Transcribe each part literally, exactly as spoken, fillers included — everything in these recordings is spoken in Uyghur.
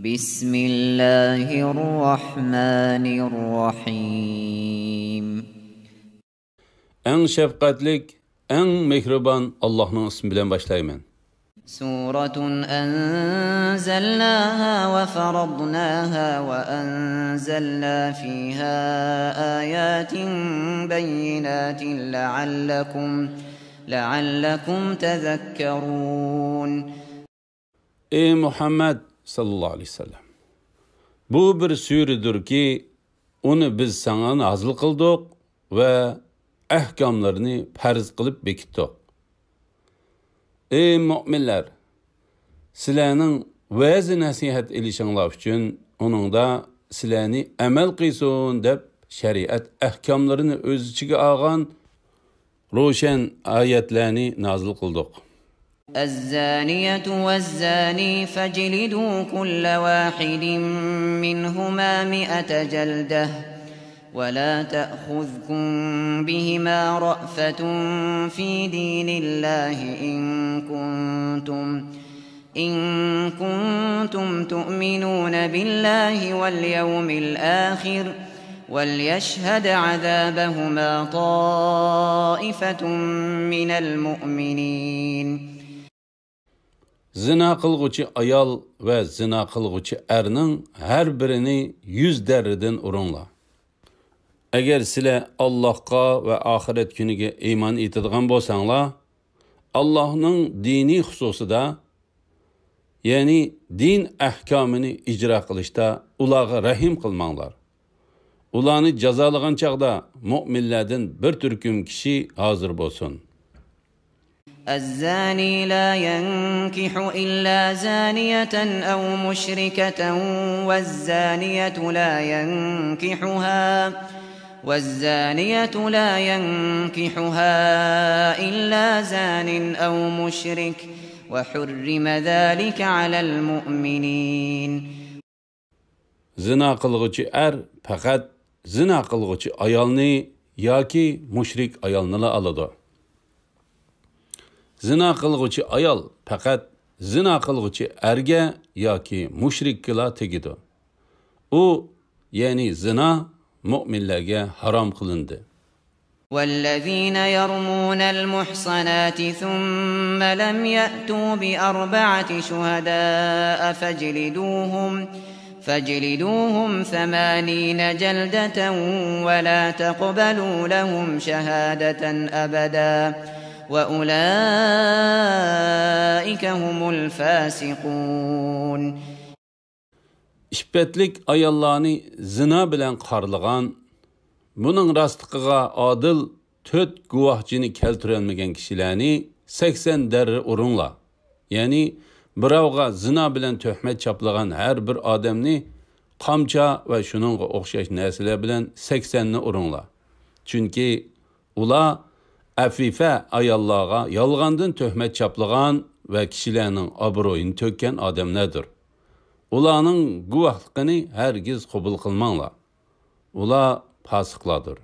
بسم الله الرحمن الرحيم. ئەڭ شەپقەتلىك، ئەڭ مېھرىبان ئاللاھنىڭ ئىسمى بىلەن باشلايمەن. سورة أنزلناها وفرضناها وأنزلنا فيها آيات بينات لعلكم، لعلكم تذكرون. ئەي مۇھەممەد ساللاللاھۇ ئەلەيھى ۋەسەللەم، بۇ بىر سۈرىدۇركى، ئۇنى بىز ساڭا نازىل قىلدۇق ۋە ئەھكاملىرىنى پەرز قىلىپ بېكىتتۇق. ئەي مۆمىنلەر، سىلەرنىڭ ۋەز-نەسىھەت ئېلىشىڭلار ئۈچۈن ئۇنىڭدا سىلەرنى ئەمەل قىلسۇن دەپ شەرىئەت ئەھكاملىرىنى ئۆز ئىچىگە ئالغان روشەن ئايەتلەرنى نازىل قىلدۇق. الزانية والزاني فاجلدوا كل واحد منهما مائة جلدة ولا تأخذكم بهما رأفة في دين الله إن كنتم، إن كنتم تؤمنون بالله واليوم الآخر وليشهد عذابهما طائفة من المؤمنين. زىنا قىلغۇچى ئايال ۋە زىنا قىلغۇچى ئەرنىڭ ھەر بىرىنى يۈز دەررىدىن ئۇرۇڭلار. ئەگەر سىلەر ئاللاھقا ۋە ئاخىرەت كۈنىگە ئىمان ئېيتىدىغان بولساڭلار، ئاللاھنىڭ دىنى خۇسۇسىدا، يەنى دىن ئەھكامىنى ئىجرا قىلىشتا ئۇلارغا رەھىم قىلماڭلار. ئۇلارنى جازالىغان چاغدا مۆمىنلەردىن بىر تۈركۈم كىشى ھازىر بولسۇن. الزاني لا ينكح إلا زانية أو مشركة والزانية لا ينكحها، والزانية لا ينكحها إلا زان أو مشرك وحرم ذلك على المؤمنين. زىنا قىلغۇچى ئەر پەقەت زىنا قىلغۇچى ئايالنى ياكى مۇشرىك ئايالنىلا ئالىدۇ. زىنا قىلغۇچى ئايال پەقەت زىنا قىلغۇچى ئەرگە ياكى مۇشرىككىلا تېگىدۇ. ئۇ، يەنى زىنا، مۆمىنلەرگە ھارام قىلىندى. والذين يرمون المحصنات ثم لم يأتوا بأربعة شهداء فاجلدوهم، فاجلدوهم ثمانين جلدة ولا تقبلوا لهم شهادة أبدا وأولئك هم الفاسقون. ئىپپەتلىك ئاياللارنى زىنا بىلەن قارىلىغان، بۇنىڭ راستلىقىغا ئادىل تۆت گۇۋاھچىنى كەلتۈرەلمىگەن كىشىلەرنى سەكسەن دەررە ئۇرۇڭلار. يەنى بىراۋغا زىنا بىلەن تۆھمەت چاپلىغان ھەر بىر ئادەمنى قامچا ۋە شۇنىڭغا ئوخشاش نەرسىلەر بىلەن سەكسەننى ئۇرۇڭلار. چۈنكى ئۇلار ئەفىفە ئاياللارغا يالغاندىن تۆھمەت چاپلىغان ۋە كىشىلەرنىڭ ئابرۇيىنى تۆككەن ئادەملەردۇر. ئۇلارنىڭ گۇۋاھلىقىنى ھەرگىز قوبۇل قىلماڭلار. ئۇلار پاسىقلاردۇر.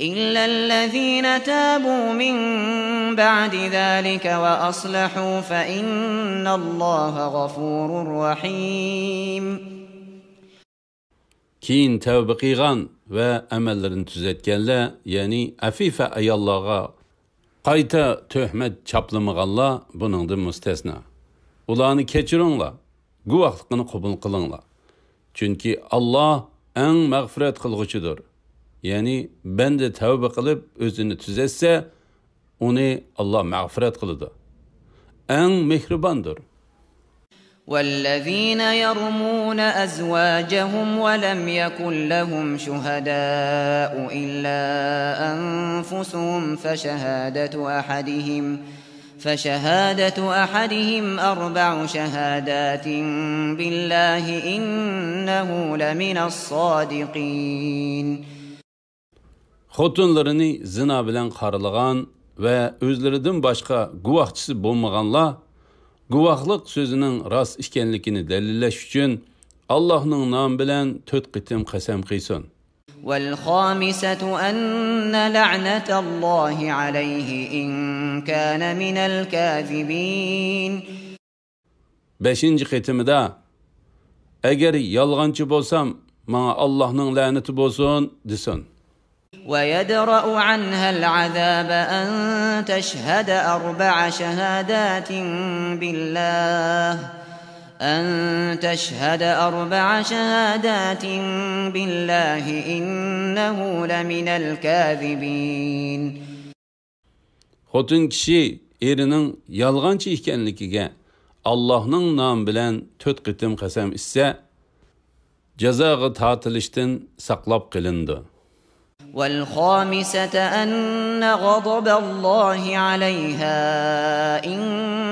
إلا الذين تابوا من بعد ذلك وأصلحوا فإن الله غفور رحيم. كېيىن تەۋبە قىلغان ۋە ئەمەللىرىنى تۈزەتكەنلەر، يەنى ئەفىفە ئاياللارغا قايتا تۆھمەت چاپلىمىغانلار بۇنىڭدىن مۇستەسنا. ئۇلارنى كەچۈرۈڭلار، گۇۋاھلىقىنى قوبۇل قىلىڭلار. چۈنكى ئاللاھ ئەڭ مەغپىرەت قىلغۇچىدۇر. يەنى بەندە تەۋبە قىلىپ ئۆزىنى تۈزەتسە، ئۇنى ئاللاھ مەغپىرەت قىلىدۇ. ئەڭ مېھرىباندۇر. والذين يرمون أزواجهم ولم يكن لهم شهداء إلا أنفسهم فشهادة أحدهم، فشهادة أحدهم أربع شهادات بالله إنه لمن الصادقين. خوتۇنلىرىنى زىنا بىلەن قارىلىغان ۋە ئۆزلىرىدىن باشقا گۇۋاھچىسى بولمىغانلار گۇۋاھلىق سۆزىنىڭ راست ئىكەنلىكىنى دەلىللەش ئۈچۈن ئاللاھنىڭ نامى بىلەن تۆت قېتىم قەسەم قىلسۇن. والخامسة أن لعنة الله عليه إن كان من الكاذبين. بەشىنچى قېتىمىدا ئەگەر يالغانچى بولسام، ماڭا ئاللاھنىڭ لەنىتى بولسۇن، دېسۇن. ويدرأ عنها العذاب أن تشهد أربع شهادات بالله، أن تشهد أربع شهادات بالله إنه لمن الكاذبين. خوتۇن كىشى ئېرىنىڭ يالغانچى ئىكەنلىكىگە ئاللاھنىڭ نامى بىلەن تۆت قېتىم قەسەم ئىچسە، جازاغا تارتىلىشتىن ساقلاپ قېلىنىدۇ. والخامسة أن غضب الله عليها إن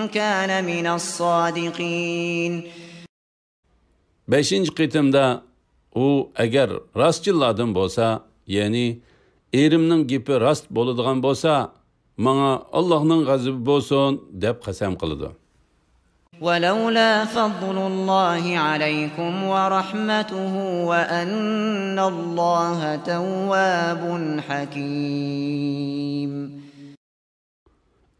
كان من الصادقين. بەشىنچى قېتىمدا ئۇ ئەگەر راستچىللاردىن بولسا، يەنى ئېرىمنىڭ گېپى راست بولىدىغان بولسا، ماڭا ئاللاھنىڭ غەزىپى بولسۇن، دەپ قەسەم قىلىدۇ. ولولا فضل الله عليكم ورحمته وأن الله تواب حكيم.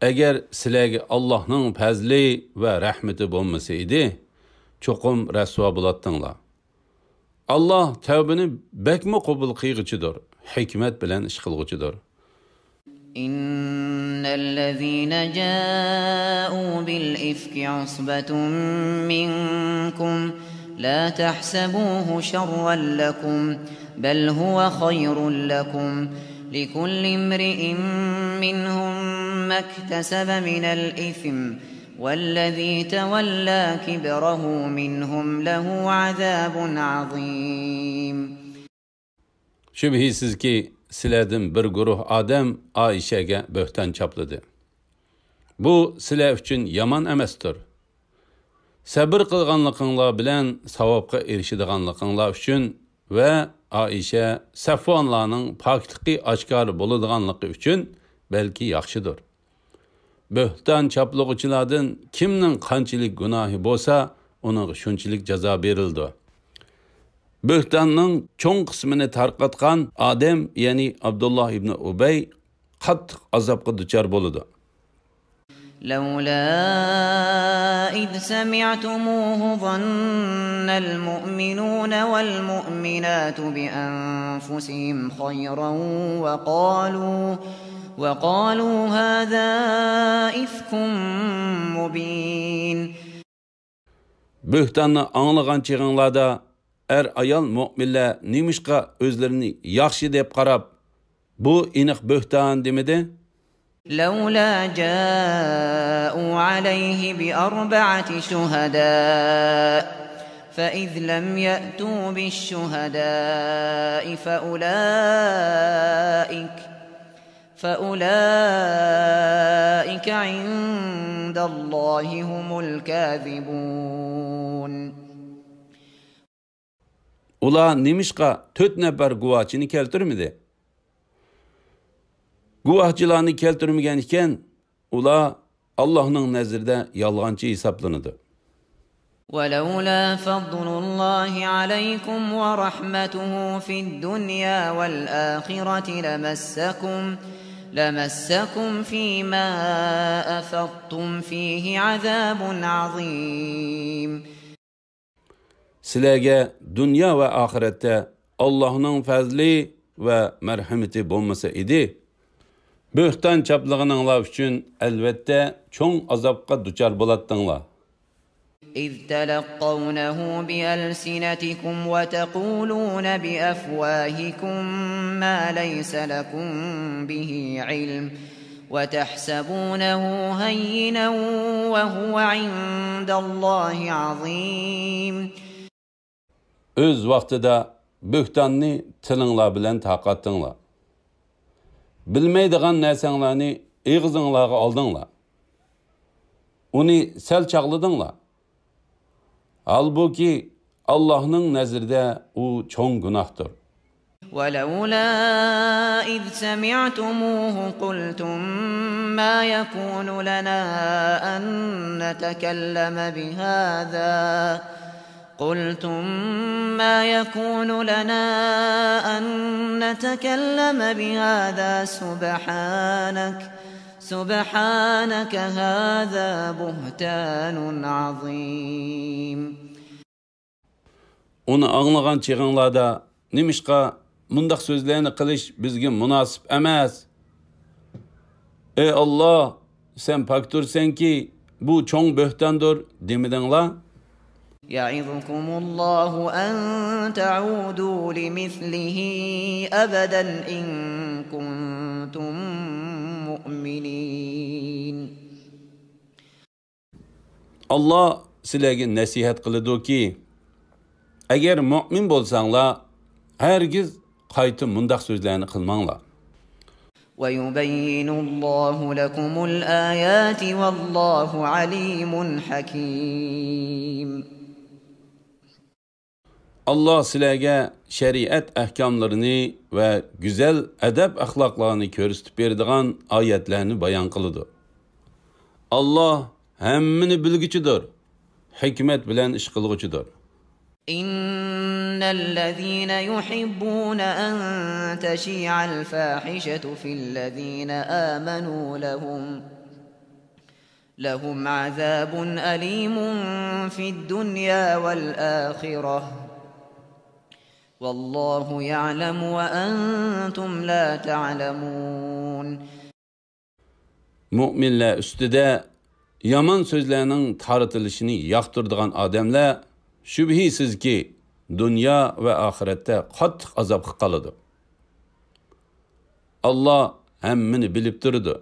ئەگەر سىلەرگە ئاللاھنىڭ پەزلى ۋە رەھمىتى بولمىسا ئىدى، چوقۇم رەسۋا بولاتتىڭلار. ئاللاھ تەۋبىنى بەكمۇ قوبۇل قىلغۇچىدۇر، ھېكمەت بىلەن ئىش قىلغۇچىدۇر. إن الذين جاءوا بالإفك عصبة منكم لا تحسبوه شرا لكم بل هو خير لكم لكل امرئ منهم ما اكتسب من الإثم والذي تولى كبره منهم له عذاب عظيم. شۈبھىسىزكى، سىلەردىن بىر گۇرۇھ ئادەم ئائىشەگە بۆھتان چاپلىدى. بۇ سىلەر ئۈچۈن يامان ئەمەستۇر. سەبر قىلغانلىقىڭلار بىلەن ساۋابقا ئېرىشىدىغانلىقىڭلار ئۈچۈن ۋە ئائىشە، سەفۋانلارنىڭ پاكلىقى ئاشكارا بولىدىغانلىقى ئۈچۈن بەلكى ياخشىدۇر. بۆھتان چاپلىغۇچىلاردىن كىمنىڭ قانچىلىك گۇناھى بولسا، ئۇنىڭغا شۇنچىلىك جازا بېرىلىدۇ. بۆھتاننىڭ چوڭ قىسمىنى تارقاتقان ئادەم، يەنى ئابدۇللا ئىبنى ئۇبەي قاتتىق ئازابقا دۇچار بولىدۇ. لولا إذ سمعتموه ظن المؤمنون والمؤمنات بأنفسهم خيرا وقالوا وقالوا هذا إفك مبين. بۆھتاننى ئاڭلىغان چېغىڭلاردا ئەر-ئايال مۆمىنلەر نېمىشقا ئۆزلىرىنى ياخشى دەپ قاراپ، بۇ ئېنىق بۆھتان دېمىدى؟ لولا جاءوا عليه بأربعة شهداء فإذ لم يأتوا بالشهداء فأولئك فأولئك عند الله هم الكاذبون. ئۇلار نېمىشقا تۆت نەپەر گۇۋاھچىنى كەلتۈرمىدى؟ گۇۋاھچىلارنى كەلتۈرمىگەن ئىكەن، ئۇلار ئاللاھنىڭ نەزىرىدە يالغانچى ھېسابلىنىدۇ. ولولا فضل الله عليكم ورحمته في الدنيا والآخرة لمسكم لمسكم فيما أفضتم فيه عذاب عظيم. سىلەرگە دۇنيا ۋە ئاخىرەتتە ئاللاھنىڭ پەزلى ۋە مەرھىمىتى بولمىسا ئىدى، بۆھتان چاپلىغىنىڭلار ئۈچۈن ئەلۋەتتە چوڭ ئازابقا دۇچار بولاتتىڭلار. إذ تلقونه بألسنتكم وتقولون بأفواهكم ما ليس لكم به علم وتحسبونه هينا وهو عند الله عظيم. ئۆز ۋاقتىدا بۆھتاننى تىلىڭلار بىلەن تارقاتتىڭلار. بىلمەيدىغان نەرسەڭلارنى ئېغىزىڭلارغا ئالدىڭلار. ئۇنى سەل چاغلىدىڭلار. ھالبۇكى، ئاللاھنىڭ نەزىرىدە ئۇ چوڭ گۇناھتۇر. ولولا إذ سمعتموه قلتم ما يكون لنا أن نتكلم بهذا قلتم ما يكون لنا أن نتكلم بهذا سبحانك سبحانك هذا بهتان عظيم. ئۇنى ئاڭلىغان چېغىڭلاردا، نېمىشقا مۇنداق سۆزلەرنى قىلىش بىزگە مۇناسىپ ئەمەس؟ ئەي ئاللا، سەن پاكتۇرسەنكى، بۇ چوڭ بۆھتاندۇر، دېمىدىڭلار؟ يعظكم الله أن تعودوا لمثله أبدا إن كنتم مؤمنين. ئاللا سىلەرگە نەسىھەت قىلىدۇكى، ئەگەر مۆمىن بولساڭلار، ھەرگىز قايتا مۇنداق سۆزلەرنى قىلماڭلار. ويبين الله لكم الآيات والله عليم حكيم. ئاللا سىلەرگە شەرىئەت ئەھكاملىرىنى ۋە گۈزەل ئەدەپ-ئەخلاقلارنى كۆرسىتىپ بېرىدىغان ئايەتلەرنى بايان قىلىدۇ. ئاللا ھەممىنى بىلگۈچىدۇر، ھېكمەت بىلەن ئىش قىلغۇچىدۇر. إن الذين يحبون أن تشيع الفاحشة في الذين آمنوا لهم لهم عذاب أليم في الدنيا والآخرة والله يعلم وأنتم لا تعلمون. مۆمىنلەر ئۈستىدە يامان سۆزلەرنىڭ تارىتىلىشىنى ياقتۇرىدىغان ئادەملەر شۈبھىسىزكى دۇنيا ۋە ئاخىرەتتە قاتتىق ئازابقا قالىدۇ. ئاللا ھەممىنى بىلىپ تۇرىدۇ.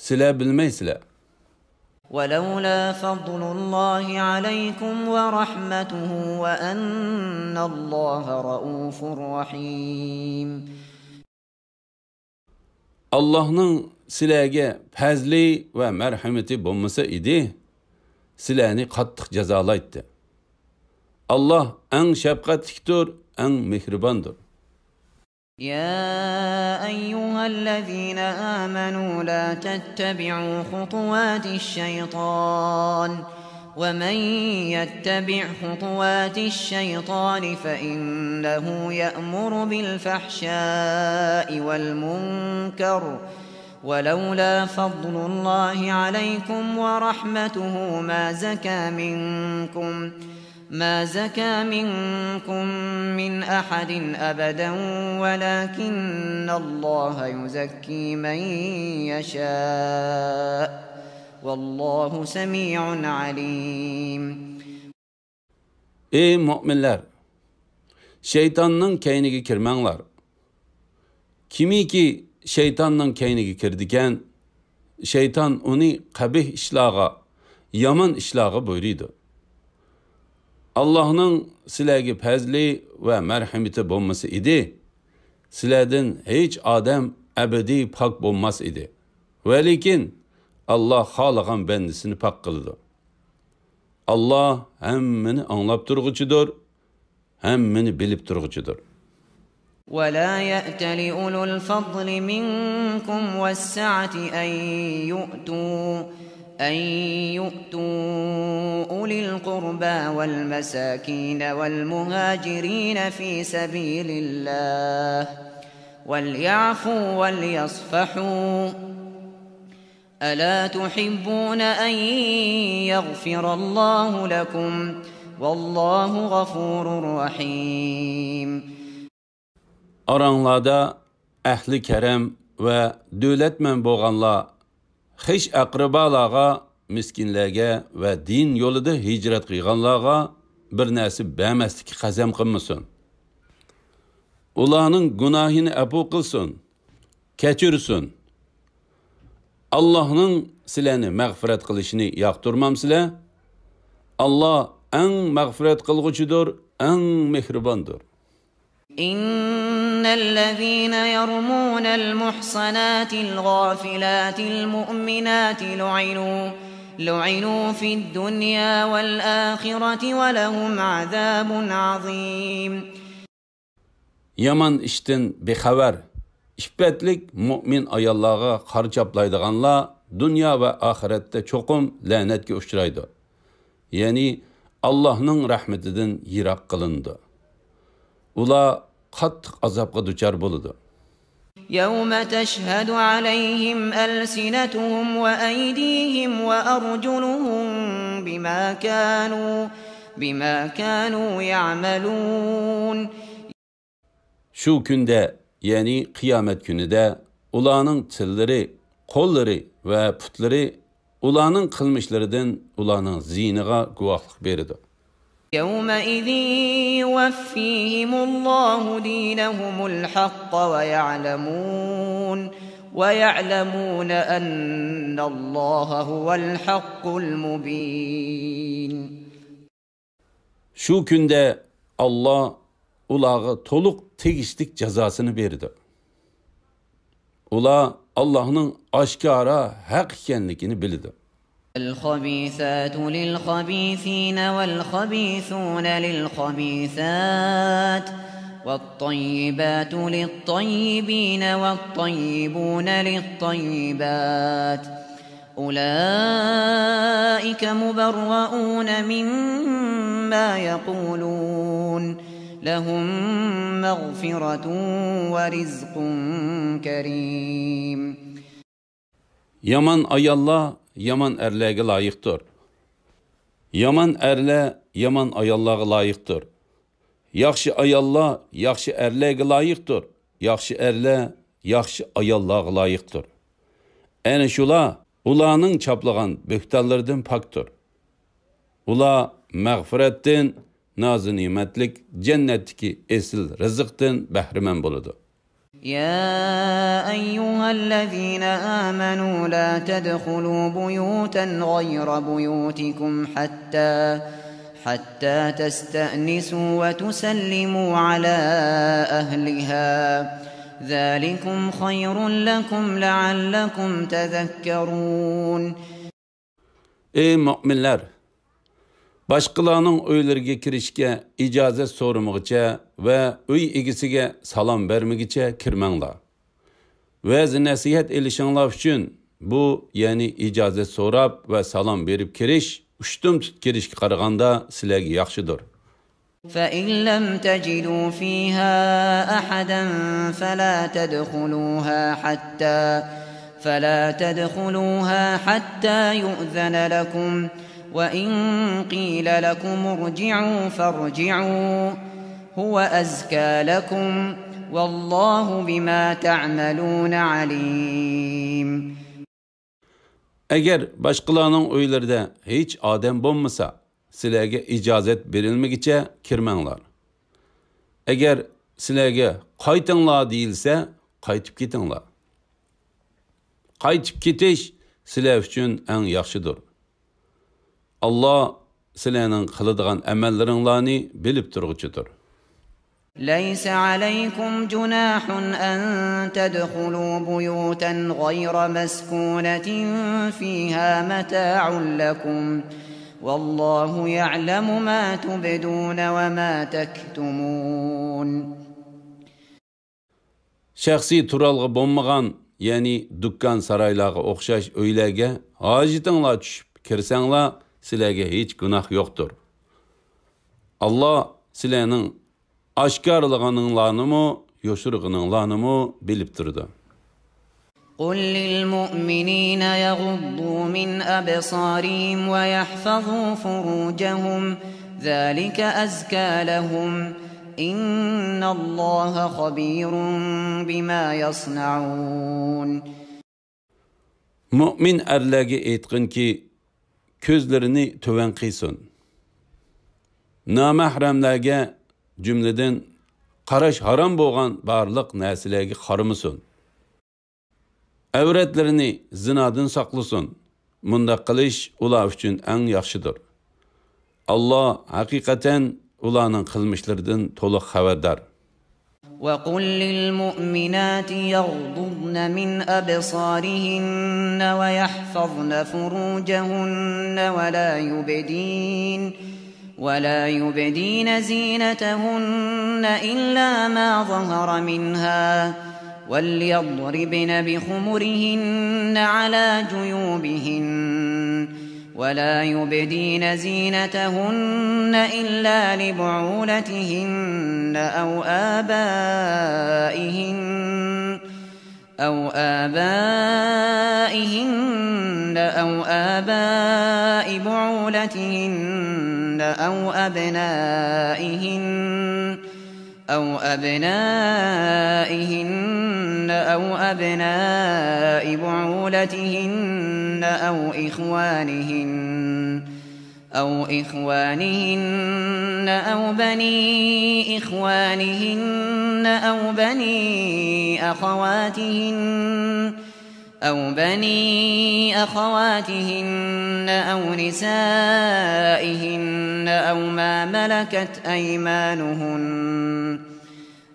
سىلەر بىلمەيسىلەر. ولولا فضل الله عليكم ورحمته وأن الله رءوف رحيم. ئاللاھنىڭ سىلەرگە پەزلى ۋە مەرھىمىتى بولمىسا ئىدى، سىلەرنى قاتتىق جازالايتتى. ئاللاھ ئەڭ شەپقەتلىكتۇر، ئەڭ مېھرىباندۇر. يا أيها الذين آمنوا لا تتبعوا خطوات الشيطان ومن يتبع خطوات الشيطان فإنه يأمر بالفحشاء والمنكر ولولا فضل الله عليكم ورحمته ما زكى منكم ما زكى منكم من أحد أبدا ولكن الله يزكي من يشاء والله سميع عليم. ئەي مۆمىنلەر! شەيتاننىڭ كەينىگە كىرمەڭلار. كىمكى شەيتاننىڭ كەينىگە كىرىدىكەن، شەيتان ئۇنى قەبىھ ئىشلارغا، يامان ئىشلارغا بۇيرۇيدۇ. ئاللاھنىڭ سىلەرگە پەزلى ۋە مەرھىمىتى بولمىسا ئىدى، سىلەردىن ھېچ ئادەم ئەبەدىي پاك بولماس ئىدى. ۋەلىكىن، ئاللاھ خالىغان بەندىسىنى پاك قىلىدۇ. ئاللاھ ھەممىنى ئاڭلاپ تۇرغۇچىدۇر، ھەممىنى بىلىپ تۇرغۇچىدۇر. ولا يأتل أولو الفضل منكم والسعة أن يؤتوا أن يؤتوا أولي القربى والمساكين والمهاجرين في سبيل الله وليعفوا وليصفحوا ألا تحبون أن يغفر الله لكم والله غفور رحيم. ئاراڭلاردا ئەھلى كەرەم ۋە دۆلەتمەن بولغانلار خىش ئەقرىبالارغا، مىسكىنلەرگە ۋە دىن يولىدا ھىجرەت قىلغانلارغا بىر نەرسە بەرمەسلىككە قەسەم قىلمىسۇن. ئۇلارنىڭ گۇناھىنى ئەپۇ قىلسۇن، كەچۈرسۇن. ئاللاھنىڭ سىلەرنى مەغپىرەت قىلىشىنى ياقتۇرمامسىلەر؟ ئاللاھ ئەڭ مەغپىرەت قىلغۇچىدۇر، ئەڭ مېھرىباندۇر. إن الذين يرمون المحصنات الغافلات المؤمنات لعنوا لعنوا في الدنيا والآخرة ولهم عذاب عظيم. يامان ئىشتىن بىخەۋەر، ئىپپەتلىك مۆمىن ئاياللارغا قارا چاپلايدىغانلار دۇنيا ۋە ئاخىرەتتە چوقۇم لەنەتكە ئۇچرايدۇ. يەنى ئاللاھنىڭ رەھمىتىدىن يىراق قىلىنىدۇ. ئۇلار قاتتىق ئازابقا دۇچار بولىدۇ. يوم تشهد عليهم ألسنتهم وأيديهم وأرجلهم بما كانوا بما كانوا يعملون. شۇ كۈندە، يەنى قىيامەت كۈنىدە ئۇلارنىڭ تىللىرى، قوللىرى ۋە پۇتلىرى ئۇلارنىڭ قىلمىشلىرىدىن ئۇلارنىڭ زىيىنىغا گۇۋاھلىق بېرىدۇ. يومئذ يوفيهم الله دينهم الحق ويعلمون، ويعلمون أن الله هو الحق المبين. شۇ كۈندە ئاللا ئۇلارغا تولۇق تېگىشلىك جازاسىنى بېرىدۇ. ئۇلار ئاللانىڭ ئاشكارا ھەق ئىكەنلىكىنى بىلىدۇ. الخبيثات للخبيثين والخبيثون للخبيثات والطيبات للطيبين والطيبون للطيبات أولئك مبرؤون مما يقولون لهم مغفرة ورزق كريم. يامان ئاياللار يامان ئەرلەرگە لايىقتۇر. يامان ئەرلەر يامان ئاياللارغا لايىقتۇر. ياخشى ئاياللار ياخشى ئەرلەرگە لايىقتۇر. ياخشى ئەرلەر ياخشى ئاياللارغا لايىقتۇر. ئەنە شۇلار ئۇلارنىڭ چاپلىغان بۆھتانلىرىدىن پاكتۇر. ئۇلار مەغپىرەتتىن، نازۇنېمەتلىك جەننەتتىكى ئېسىل رىزىقتىن بەھرىمەن بولىدۇ. يا أيها الذين آمنوا لا تدخلوا بيوتا غير بيوتكم حتى، حتى تستأنسوا وتسلموا على أهلها، ذلكم خير لكم لعلكم تذكرون. ئەي مۆمىنلەر! باشقىلارنىڭ ئۆيلىرىگە كىرىشكە ئىجازەت سورىمىغۇچە ۋە ئۆي ئىگىسىگە سالام بەرمىگۈچە كىرمەڭلار. ۋەز-نەسىھەت ئېلىشىڭلار ئۈچۈن بۇ، يەنى ئىجازەت سوراپ ۋە سالام بېرىپ كىرىش، ئۇشتۇمتۇت كىرىشكە قارىغاندا سىلەرگە ياخشىدۇر. فإن لم تجدوا فيها أحدا فلا تدخلوها حتى، فلا تدخلوها حتى يؤذن لكم، وإن قيل لكم ارجعوا فارجعوا، هو أزكى لكم، والله بما تعملون عليم. ئەگەر باشقىلارنىڭ ئۆيلىرىدە ھېچ ئادەم بولمىسا، سىلەرگە ئىجازەت بېرىلمىگۈچە كىرمەڭلار. ئەگەر سىلەرگە قايتىڭلار دېيىلسە، قايتىپ كېتىڭلار. قايتىپ كېتىش سىلەر ئۈچۈن ئەڭ ياخشىدۇر. ئاللا سىلەرنىڭ قىلىدىغان ئەمەللىرىڭلارنى بىلىپ تۇرغۇچىدۇر. ليس عليكم جناح أن تدخلوا بيوتا غير مسكونة فيها متاع لكم، والله يعلم ما تبدون وما تكتمون. شەخسىي تۇرالغۇ بولمىغان، يەنى دۇكان-سارايلارغا ئوخشاش ئۆيلەرگە ھاجىتىڭلار چۈشۈپ كىرسەڭلار، سىلەرگە ھېچ گۇناھ يوقتۇر. ئاللا سىلەرنىڭ ئاشكارىلىغىنىڭلارنىمۇ، يوشۇرغىنىڭلارنىمۇ بىلىپ تۇرىدۇ. قل للمؤمنين يغضوا من أبصارهم ويحفظوا فروجهم، ذلك أزكى لهم، إن الله خبير بما يصنعون. مۆمىن ئەرلەرگە ئېيتقىنكى، كۆزلىرىنى تۆۋەن قىيسۇن. نامەھرەملەرگە، جۈملىدىن قاراش ھارام بولغان بارلىق نەرسىلەرگە قارىمىسۇن. ئەۋرەتلىرىنى زىنادىن ساقلىسۇن. مۇنداق قىلىش ئۇلار ئۈچۈن ئەڭ ياخشىدۇر. ئاللا ھەقىقەتەن ئۇلارنىڭ قىلمىشلىرىدىن تولۇق خەۋەردار. وقل للمؤمنات يغضضن من أبصارهن ويحفظن فروجهن ولا يبدين، ولا يبدين زينتهن إلا ما ظهر منها، وليضربن بخمرهن على جيوبهن، ولا يبدين زينتهن إلا لبعولتهن أو آبائهن، أو آبائهن أو آباء بعولتهن أو أبنائهن أو أبنائهن أو أبناء بعولتهن أو إخوانهن أو إخوانهن أو بني إخوانهن أو بني أخواتهن أو بني أخواتهن أو نسائهن أو ما ملكت أيمانهن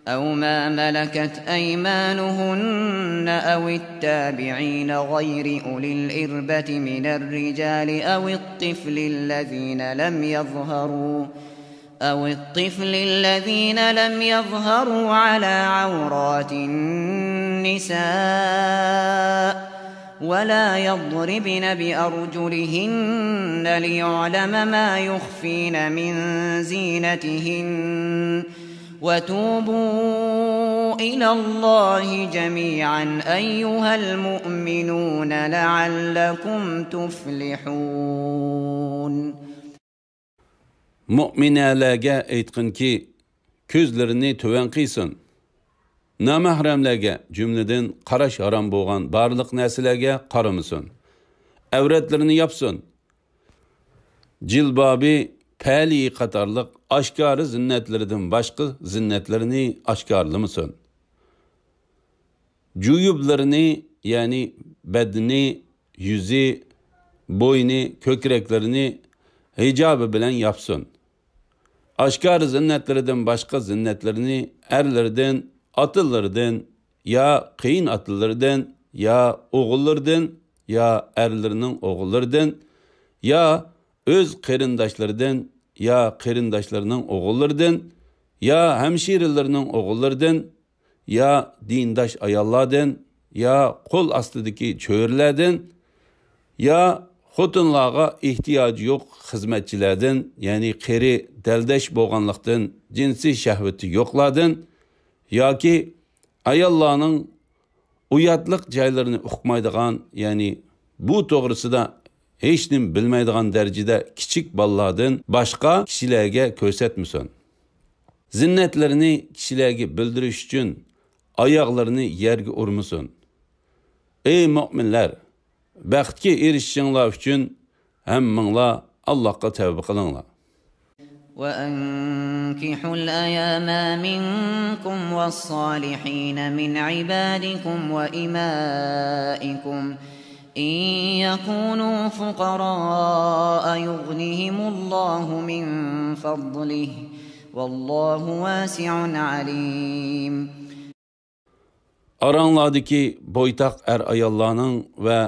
أو ما ملكت أيمانهن أو التابعين غير أولي الإربة من الرجال أو الطفل الذين لم يظهروا أو الطفل الذين لم يظهروا على عورات النساء ولا يضربن بأرجلهن ليعلم ما يخفين من زينتهن وتوبوا إلى الله جميعا أيها المؤمنون لعلكم تفلحون. مۆمىنەلەرگە ئېيتقىنكى، كۆزلىرىنى تۆۋەن قىيسۇن. نامەھرەملەرگە، جۈملىدىن قاراش ھارام بولغان بارلىق نەرسىلەرگە قارىمىسۇن. ئەۋرەتلىرىنى ياپسۇن. جىلبابى، پەلىيى قاتارلىق ئاشكارا زىننەتلىرىدىن باشقا زىننەتلىرىنى ئاشكارىلىمىسۇن. جۇيۇبلىرىنى، يەنى بەدىنى، يۈزى، بوينى، كۆكرەكلىرىنى ھىجابى بىلەن ياپسۇن. ئاشكارا زىننەتلىرىدىن باشقا زىننەتلىرىنى ئەرلىرىدىن، ئاتىلىرىدىن، يا قېيىنئاتىلىرىدىن، يا ئوغۇللىرىدىن، يا ئەرلىرىنىڭ ئوغۇللىرىدىن، يا ئۆز قېرىنداشلىرىدىن، يا قېرىنداشلىرىنىڭ ئوغۇللىرىدىن، يا ھەمشىرىلىرىنىڭ ئوغۇللىرىدىن، يا دىنداش ئاياللاردىن، يا قول ئاستىدىكى چۆرىلەردىن، يا خوتۇنلارغا ئېھتىياجى يوق خىزمەتچىلەردىن، يەنى قېرى، دەلدەش بولغانلىقتىن، جىنسىي شەھۋىتى يوقلاردىن، ياكى ئاياللارنىڭ ئۇياتلىق جايلىرىنى ئۇقمايدىغان، يەنى بۇ توغرىسىدا ھېچنېمە بىلمەيدىغان دەرىجىدە كىچىك بالىلاردىن باشقا كىشىلەرگە كۆرسەتمىسۇن. زىننەتلىرىنى كىشىلەرگە بىلدۈرۈش ئۈچۈن ئاياغلىرىنى يەرگە ئۇرمىسۇن. ئەي مۆمىنلەر! بەختكە ئېرىشىشىڭلار ئۈچۈن ھەممىڭلار ئاللاھقا تەۋبە قىلىڭلار. وأنكحوا الأيامى منكم والصالحين من عبادكم وإمائكم إن يكونوا فقراء يغنهم الله من فضله والله واسع عليم. ئاراڭلاردىكى بويتاق ئەر-ئاياللارنىڭ ۋە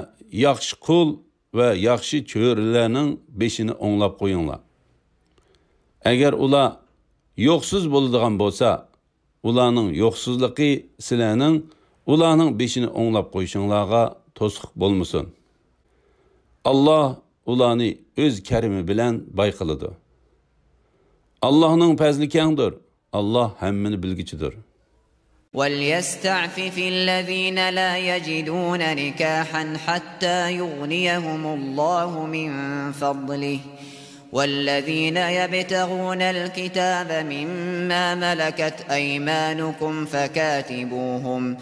ياخشى قۇل ۋە ياخشى چۆرىلەرنىڭ بېشىنى ئوڭلاپ قويۇڭلار. ئەگەر ئۇلار يوقسۇز بولىدىغان بولسا، ئۇلارنىڭ يوقسۇزلۇقى سىلەرنىڭ ئۇلارنىڭ بېشىنى ئوڭلاپ قويۇشۇڭلارغا توسۇق بولمىسۇن. ئاللاھ ئۇلارنى ئۆز كەرىمى بىلەن باي قىلىدۇ. ئاللاھنىڭ پەزلى كەڭدۇر. ئاللاھ ھەممىنى بىلگۈچىدۇر. وليستعفف الذين لا يجدون نكاحا حتى يغنيهم الله من فضله والذين يبتغون الكتاب مما ملكت أيمانكم فكاتبوهم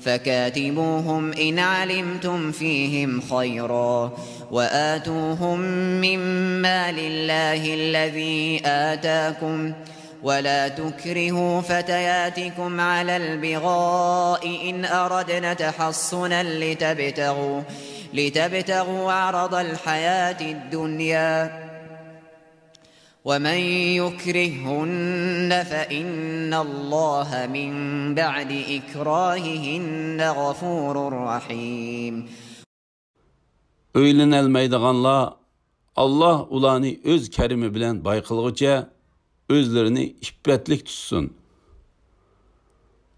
فكاتبوهم إن علمتم فيهم خيرا وآتوهم من مال الله الذي آتاكم ولا تكرهوا فتياتكم على البغاء إن أردن تحصنا لتبتغوا لتبتغوا عرض الحياة الدنيا ومن يكرههن فإن الله من بعد إكراههن غفور رحيم. ئۆيلىنەلمەيدىغانلار، ئاللاھ ئۇلارنى ئۆز كەرىمى بىلەن باي قىلغۇچە، ئۆزلىرىنى ئىپپەتلىك تۇتسۇن.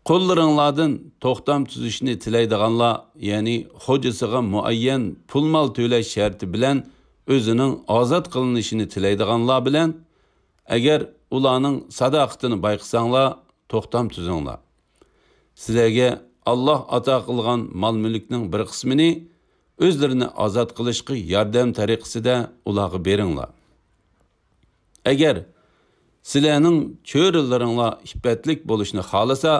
قۇللىرىڭلاردىن توختام تۈزۈشنى تىلەيدىغانلار، يەنى خوجىسىغا مۇئەييەن پۇل-مال تۆلەش شەرتى بىلەن ئۆزىنىڭ ئازاد قىلىنىشىنى تىلەيدىغانلار بىلەن، ئەگەر ئۇلارنىڭ ساداقىتىنى بايقىساڭلار، توختام تۈزۈڭلار. سىلەرگە ئاللاھ ئاتا قىلغان مال-مۈلۈكنىڭ بىر قىسمىنى ئۆزلىرىنى ئازاد قىلىشقا ياردەم تەرىقىسىدە ئۇلارغا بېرىڭلار. ئەگەر سىلەرنىڭ چۆرىلىرىڭلار ئىپپەتلىك بولۇشنى خالىسا،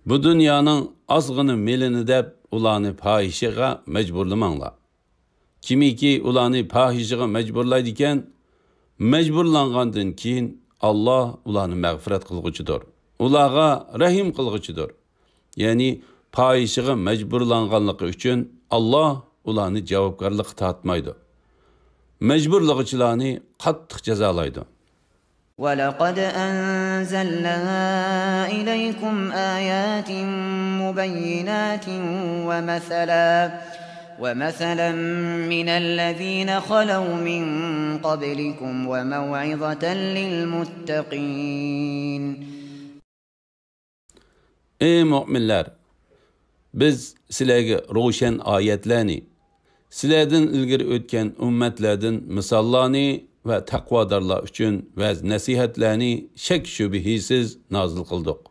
بۇ دۇنيانىڭ ئازغىنە مېلىنى دەپ ئۇلارنى پاھىشىگە مەجبۇرلىماڭلار. كىمكى ئۇلارنى پاھىشىگە مەجبۇرلايدىكەن، مەجبۇرلانغاندىن كېيىن ئاللا ئۇلارنى مەغپىرەت قىلغۇچىدۇر، ئۇلارغا رەھىم قىلغۇچىدۇر. يەنى پاھىشىگە مەجبۇرلانغانلىقى ئۈچۈن ئاللا ئۇلارنى جاۋابكارلىققا تارتمايدۇ. مەجبۇرلىغۇچىلارنى قاتتىق جازالايدۇ. ولقد أنزلنا إليكم آيات مبينات ومثلا، ومثلا من الذين خلوا من قبلكم وموعظة للمتقين. ئەي مۆمىنلەر! بىز سىلەرگە روشەن ئايەتلەرنى، سىلەردىن ئىلگىرى ئۆتكەن ئۈممەتلەردىن مىساللارنى ۋە تەقۋادارلار ئۈچۈن ۋەز-نەسىھەتلەرنى شەك-شۈبھىسىز نازىل قىلدۇق.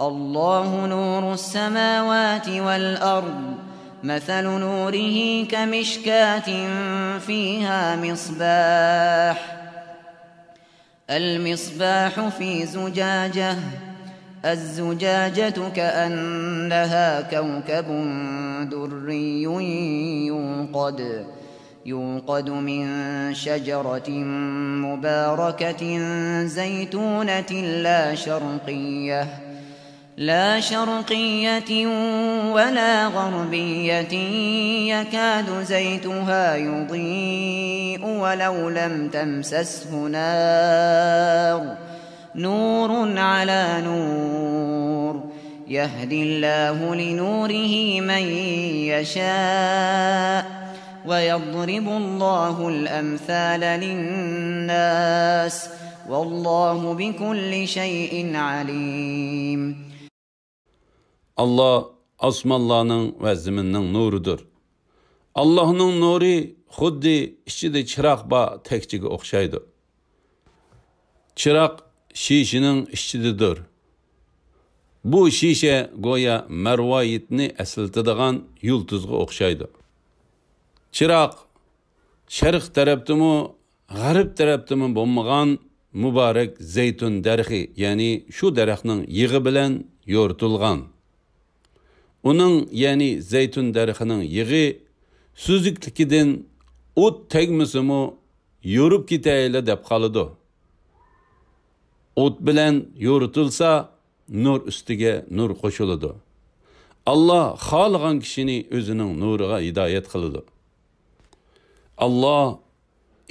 الله نور السماوات والأرض، مثل نوره كمشكاة فيها مصباح، المصباح في زجاجة، الزجاجة كأنها كوكب دري يوقد، يوقد من شجرة مباركة زيتونة لا شرقية، لا شرقية ولا غربية يكاد زيتها يضيء ولو لم تمسسه نار، نور على نور، يهدي الله لنوره من يشاء، ويضرب الله الأمثال للناس، والله بكل شيء عليم. ئاللا ئاسمانلارنىڭ ۋە زېمىننىڭ نۇرىدۇر. ئاللانىڭ نۇرى خۇددى ئىچىدە چىراغ بار تەكچىگە ئوخشايدۇ. چىراغ شىشىنىڭ ئىچىدىدۇر. بۇ شىشە گويا مەرۋايىتنى ئەسلىتىدىغان يۇلتۇزغا ئوخشايدۇ. چىراغ شەرق تەرەپتىمۇ، غەرب تەرەپتىمۇ بولمىغان مۇبارەك زەيتۇن دەرىخى، يەنى شۇ دەرەخنىڭ يېغى بىلەن يورۇتۇلغان. ئۇنىڭ، يەنى زەيتۇن دەرىخىنىڭ يېغى سۈزۈكلۈكىدىن ئوت تەگمىسىمۇ يورۇپ كېتەيلى دەپ قالىدۇ. ئوت بىلەن يورۇتۇلسا، نۇر ئۈستىگە نۇر قوشۇلىدۇ. ئاللا خالىغان كىشىنى ئۆزىنىڭ نۇرىغا ھىدايەت قىلىدۇ. ئاللا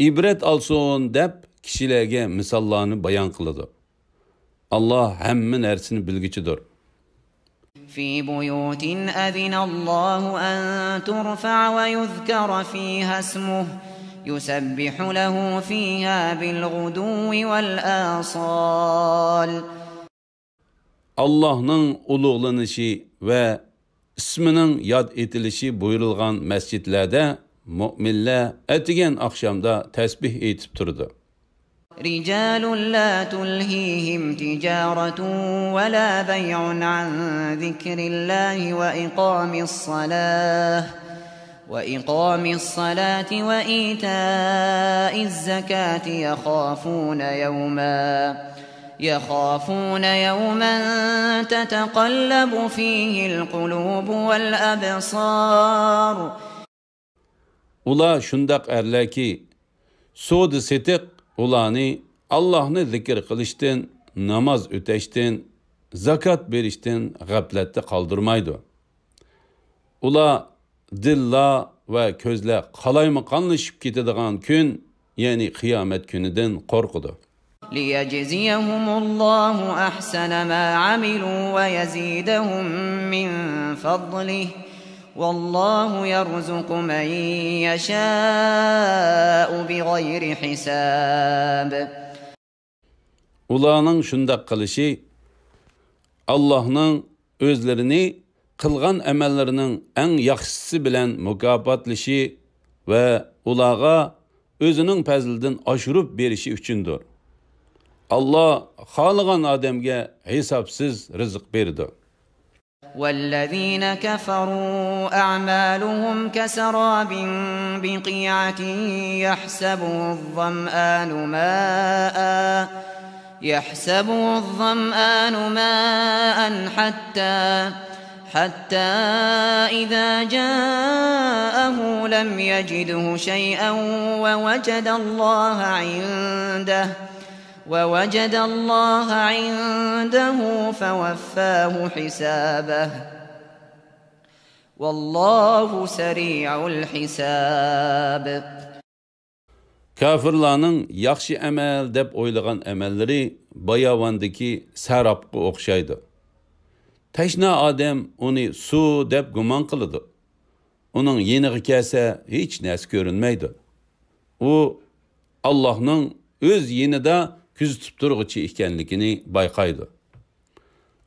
ئىبرەت ئالسۇن دەپ كىشىلەرگە مىساللارنى بايان قىلىدۇ. ئاللا ھەممە نەرسىنى بىلگۈچىدۇر. في بيوت أذن الله أن ترفع ويذكر فيها اسمه يسبح له فيها بالغدو والآصال. ئاللاھنىڭ ئۇلۇغلىنىشى ۋە ئىسمىنىڭ ياد ئېتىلىشى بۇيرۇلغان مەسچىتلەردە مۆمىنلەر ئەتىگەن ئاخشامدا تەسبىھ ئېيتىپ تۇرىدۇ. رجال لا تلهيهم تجارة ولا بيع عن ذكر الله وإقام الصلاة، وإقام الصلاة وإيتاء الزكاة يخافون يوما، يخافون يوما تتقلب فيه القلوب والأبصار. ئۇلار شۇنداق ئەرلەركى، سودا-سېتىق ئۇلارنى ئاللاھنى زىكىر قىلىشتىن، ناماز ئۆتەشتىن، زاكات بېرىشتىن غەپلەتتە قالدۇرمايدۇ. ئۇلار دىللار ۋە كۆزلەر قالايمىقانلىشىپ كېتىدىغان كۈن، يەنى قىيامەت كۈنىدىن قورقىدۇ. ليجزيهم الله أحسن ما عملوا ويزيدهم من فضله، والله يرزق من يشاء بغير حساب. ئۇلارنىڭ شۇنداق قىلىشى ئاللاھنىڭ ئۆزلىرىنى قىلغان ئەمەللىرىنىڭ ئەڭ ياخشىسى بىلەن مۇكاپاتلىشى ۋە ئۇلارغا ئۆزىنىڭ پەزلىدىن ئاشۇرۇپ بېرىشى ئۈچۈندۇر. ئاللا خالىغان ئادەمگە ھېسابسىز رىزىق بېرىدۇ. والذين كفروا أعمالهم كسراب بقيعة يحسبه الظمآن ماء، يحسبه الظمآن ماء حتى، حتى إذا جاءه لم يجده شيئا ووجد الله عنده، ووجد الله عنده فوفاه حسابه، والله سريع الحساب. كاپىرلارنىڭ ياخشى ئەمەل دەپ ئويلىغان ئەمەللىرى باياۋاندىكى سەرابقا ئوخشايدۇ. تەشنا ئادەم ئۇنى سۇ دەپ گۇمان قىلىدۇ. ئۇنىڭ يېنىغا كەلسە، ھېچ نەرسە كۆرۈنمەيدۇ. ئۇ ئاللاھنىڭ ئۆز يېنىدا كۆزىتىپ تۇرغۇچى ئىكەنلىكىنى بايقايدۇ.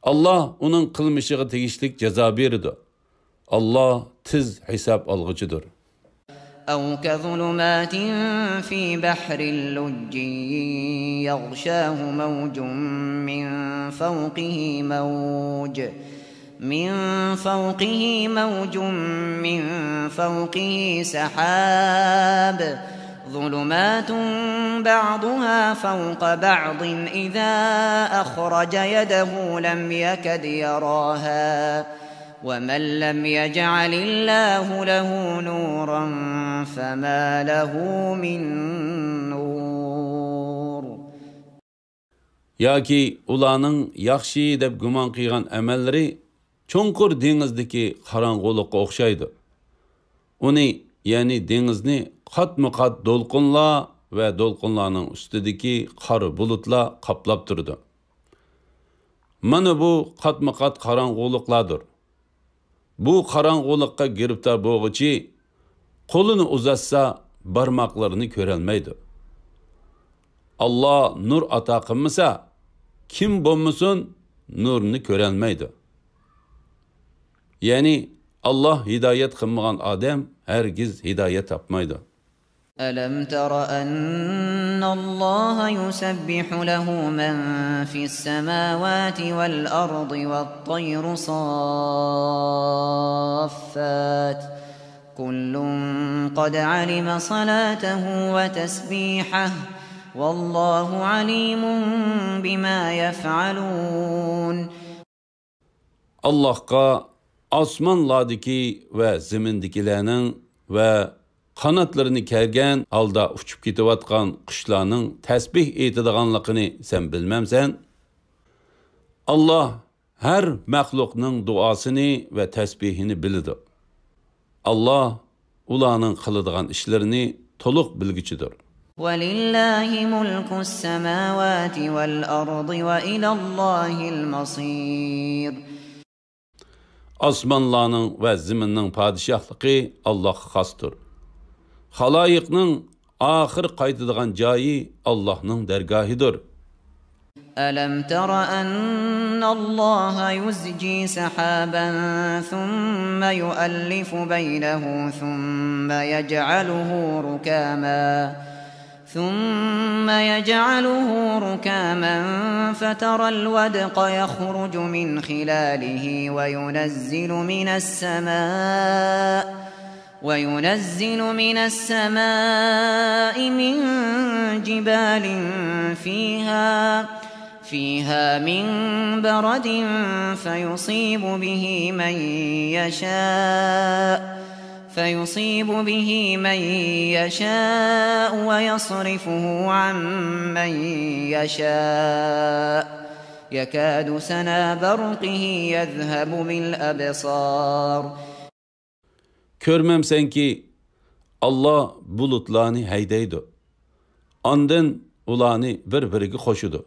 ئاللاھ ئۇنىڭ قىلمىشىغا تېگىشلىك جازا بېرىدۇ. ئاللاھ تېز ھېساب ئالغۇچىدۇر. أو كظلمات في بحر لجي يغشاه موج من فوقه موج، من فوقه موج من فوقه سحاب، ظلمات بعضها فوق بعض إذا أخرج يده لم يكد يراها، ومن لم يجعل الله له نورا فما له من نور. ياكى ئۇلارنىڭ ياخشى دەپ گۇمان قىلغان ئەمەللىرى چوڭقۇر دېڭىزدىكى قاراڭغۇلۇققا ئوخشايدۇ. ئۇنى، يەنى دېڭىزنى قاتمۇ قات دولقۇنلار ۋە دولقۇنلارنىڭ ئۈستىدىكى قارا بۇلۇتلار قاپلاپ تۇرىدۇ. مانا بۇ قاتمۇ قات قاراڭغۇلۇقلاردۇر. بۇ قاراڭغۇلۇققا گىرىپتار بولغۇچى قولىنى ئۇزاتسا، بارماقلىرىنى كۆرەلمەيدۇ. ئاللاھ نۇر ئاتا قىلمىسا، كىم بولمىسۇن نۇرنى كۆرەلمەيدۇ. يەنى ئاللاھ ھىدايەت قىلمىغان ئادەم ھەرگىز ھىدايەت تاپمايدۇ. ألم تر أن الله يسبح له من في السماوات والأرض والطير صافات، كل قد علم صلاته وتسبيحه، والله عليم بما يفعلون. ئاللاھقا ئاسمانلاردىكى ۋە زېمىندىكىلەرنىڭ ۋە قاناتلىرىنى كەرگەن ھالدا ئۇچۇپ كېتىۋاتقان قۇشلارنىڭ تەسبىھ ئېيتىدىغانلىقىنى سەن بىلمەمسەن؟ ئاللاھ ھەر مەخلۇقنىڭ دۇئاسىنى ۋە تەسبىھىنى بىلىدۇ. ئاللاھ ئۇلارنىڭ قىلىدىغان ئىشلىرىنى تولۇق بىلگۈچىدۇر. ولله ملك السماوات والأرض وإلى الله المصير. ئاسمانلارنىڭ ۋە زېمىننىڭ پادىشاھلىقى ئاللاھقا خاستۇر. خالايىقنىڭ ئاخىر قايتىدىغان جايى ئاللاھنىڭ دەرگاھىدۇر. ألم تر أن الله يزجي سحابا ثم يؤلف بينه ثم يجعله ركاما، ثم يجعله ركاما فترى الودق يخرج من خلاله وينزل من السماء، وينزل من السماء من جبال فيها، فيها من برد فيصيب به من يشاء، فيصيب به من يشاء ويصرفه عن من يشاء، يكاد سنا برقه يذهب بالأبصار. كۆرمەمسەنكى، ئاللاھ بۇلۇتلارنى ھەيدەيدۇ. ئاندىن ئۇلارنى بىر-بىرىگە قوشىدۇ.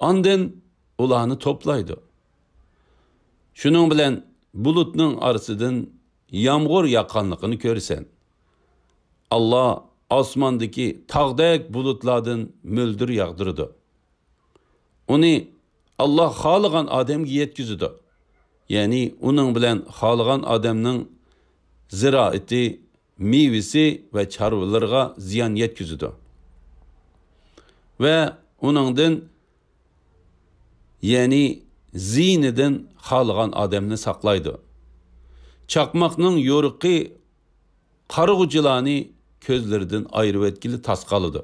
ئاندىن ئۇلارنى توپلايدۇ. شۇنىڭ بىلەن بۇلۇتنىڭ ئارىسىدىن يامغۇر ياغقانلىقىنى كۆرىسەن. ئاللاھ ئاسماندىكى تاغدەك بۇلۇتلاردىن مۆلدۈر ياغدۇرىدۇ. ئۇنى ئاللاھ خالىغان ئادەمگە يەتكۈزىدۇ. يەنى ئۇنىڭ بىلەن خالىغان ئادەمنىڭ زىرائىتى، مېۋىسى ۋە چارۋىلىرىغا زىيان يەتكۈزىدۇ. ۋە ئۇنىڭدىن، يەنى زىيىنىدىن خالىغان ئادەمنى ساقلايدۇ. چاقماقنىڭ يورۇقى قارىغۇچىلارنى كۆزلىرىدىن ئايرىۋەتكىلى تاس قالىدۇ.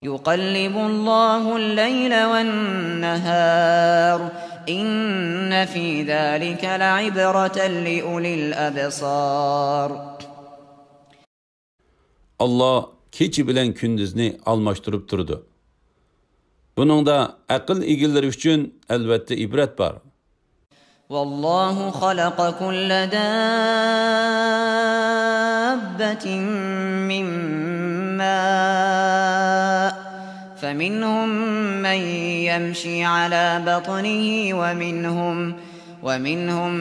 يقلب الله الليل والنهار إن في ذلك لعبرة لأولي الأبصار. ئاللا كېچە بىلەن كۈندۈزنى ئالماشتۇرۇپ تۇرىدۇ. بۇنىڭدا ئەقىل ئىگىلىرى ئۈچۈن ئەلۋەتتە ئىبرەت بار. والله خلق كل دابة من ماء فمنهم من يمشي على بطنه ومنهم ومنهم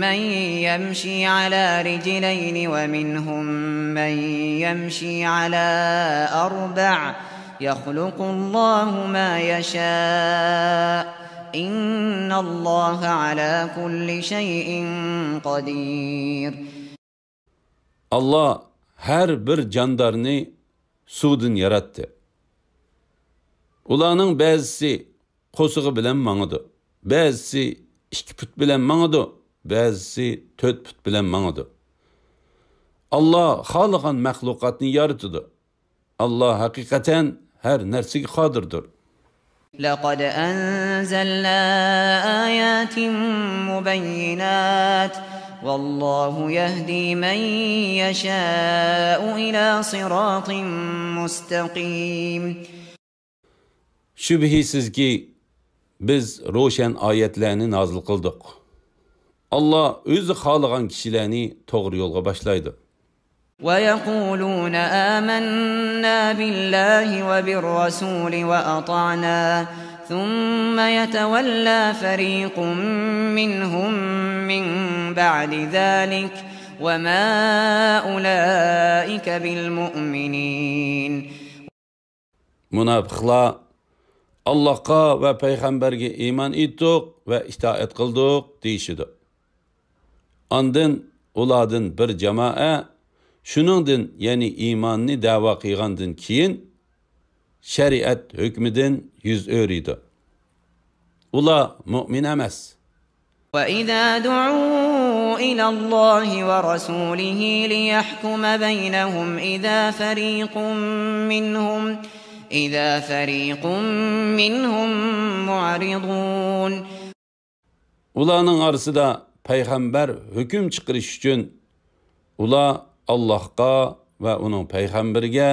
من يمشي على رجلين ومنهم من يمشي على أربع يخلق الله ما يشاء إن الله على كل شيء قدير. ئاللا ھەر بىر جاندارنى سۇدىن ياراتتى. ئۇلارنىڭ بەزىسى قورسىقى بىلەن ماڭىدۇ، بەزىسى ئىككى پۇت بىلەن ماڭىدۇ، بەزىسى تۆت پۇت بىلەن ماڭىدۇ. ئاللا خالىغان مەخلۇقاتنى يارىتىدۇ. ئاللا ھەقىقەتەن ھەر نەرسىگە قادىردۇر. لقد أنزلنا آيات مبينات والله يهدي من يشاء إلى صراط مستقيم. شۈبھىسىزكى، بىز روشەن ئايەتلەرنى نازىل قىلدۇق. ئاللا ئۆزى خالىغان كىشىلەرنى توغرا يولغا باشلايدۇ. ويقولون آمنا بالله وبالرسول وأطعنا ثم يتولى فريق منهم من بعد ذلك وما أولئك بالمؤمنين. مۇناپىقلار، ئاللاھقا ۋە پەيغەمبەرگە ئىمان ئېيتتۇق ۋە ئىتائەت قىلدۇق دېيىشىدۇ. ئاندىن ئۇلاردىن بىر جامائە شۇنىڭدىن، يەنى ئىماننى دەۋا قىلغاندىن كېيىن، شەرىئەت ھۆكمىدىن يۈز ئۆرۈيدۇ. ئۇلار مۇئمىن ئەمەس. وإذا دعوا إلى الله ورسوله ليحكم بينهم إذا فريق منهم إذا فريق منهم معرضون. ئۇلارنىڭ ئارىسىدا پەيغەمبەر ھۆكۈم چىقىرىش ئۈچۈن، ئۇلار ئاللاھقا ۋە ئۇنىڭ پەيغەمبىرىگە،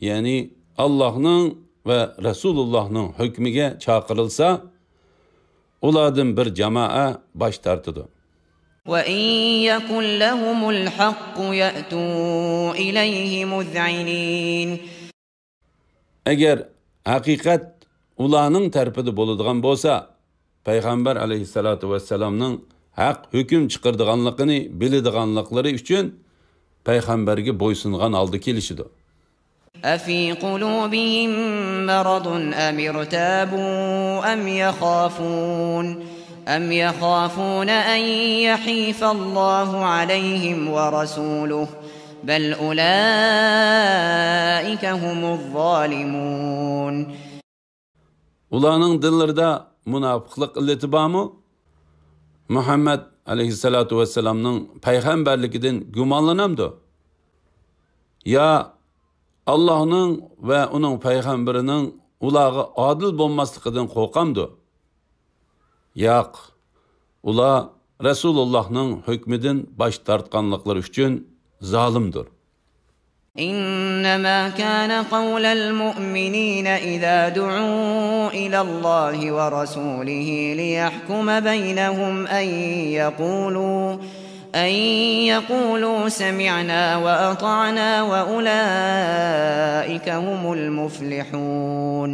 يەنى ئاللاھنىڭ ۋە رەسۇلۇللاھنىڭ ھۆكمىگە چاقىرىلسا، ئۇلاردىن بىر جامائە باش تارتىدۇ. وإن يكن لهم الحق يأتوا إليه مذعنين. ئەگەر ھەقىقەت ئۇلارنىڭ تەرىپىدە بولىدىغان بولسا، پەيغەمبەر ئەلەيھىسسالاتۇ ۋەسسالامنىڭ ھەق ھۆكۈم چىقىرىدىغانلىقىنى بىلىدىغانلىقلىرى ئۈچۈن پەيغەمبەرگە بويسۇنغان ھالدا كېلىشىدۇ. أفي قلوبهم مرض أم ارتابوا أم يخافون أم يخافون أن يحيف الله عليهم ورسوله بل أولئك هم الظالمون. ئۇلارنىڭ دىللىرىدا مۇناپىقلىق ئىللىتى بارمۇ؟ مۇھەممەد ئەلەيھىسسالاتۇ ۋەسسالامنىڭ پەيغەمبەرلىكىدىن گۇمانلىنامدۇ؟ يا ئاللاھنىڭ ۋە ئۇنىڭ پەيغەمبىرىنىڭ ئۇلارغا ئادىل بولماسلىقىدىن قورقامدۇ؟ ياق، ئۇلار رەسۇلۇللاھنىڭ ھۆكمىدىن باش تارتقانلىقلىرى ئۈچۈن زالىمدۇر. إنما كان قول المؤمنين إذا دعوا إلى الله ورسوله ليحكم بينهم أن يقولوا أن يقولوا سمعنا وأطعنا وأولئك هم المفلحون.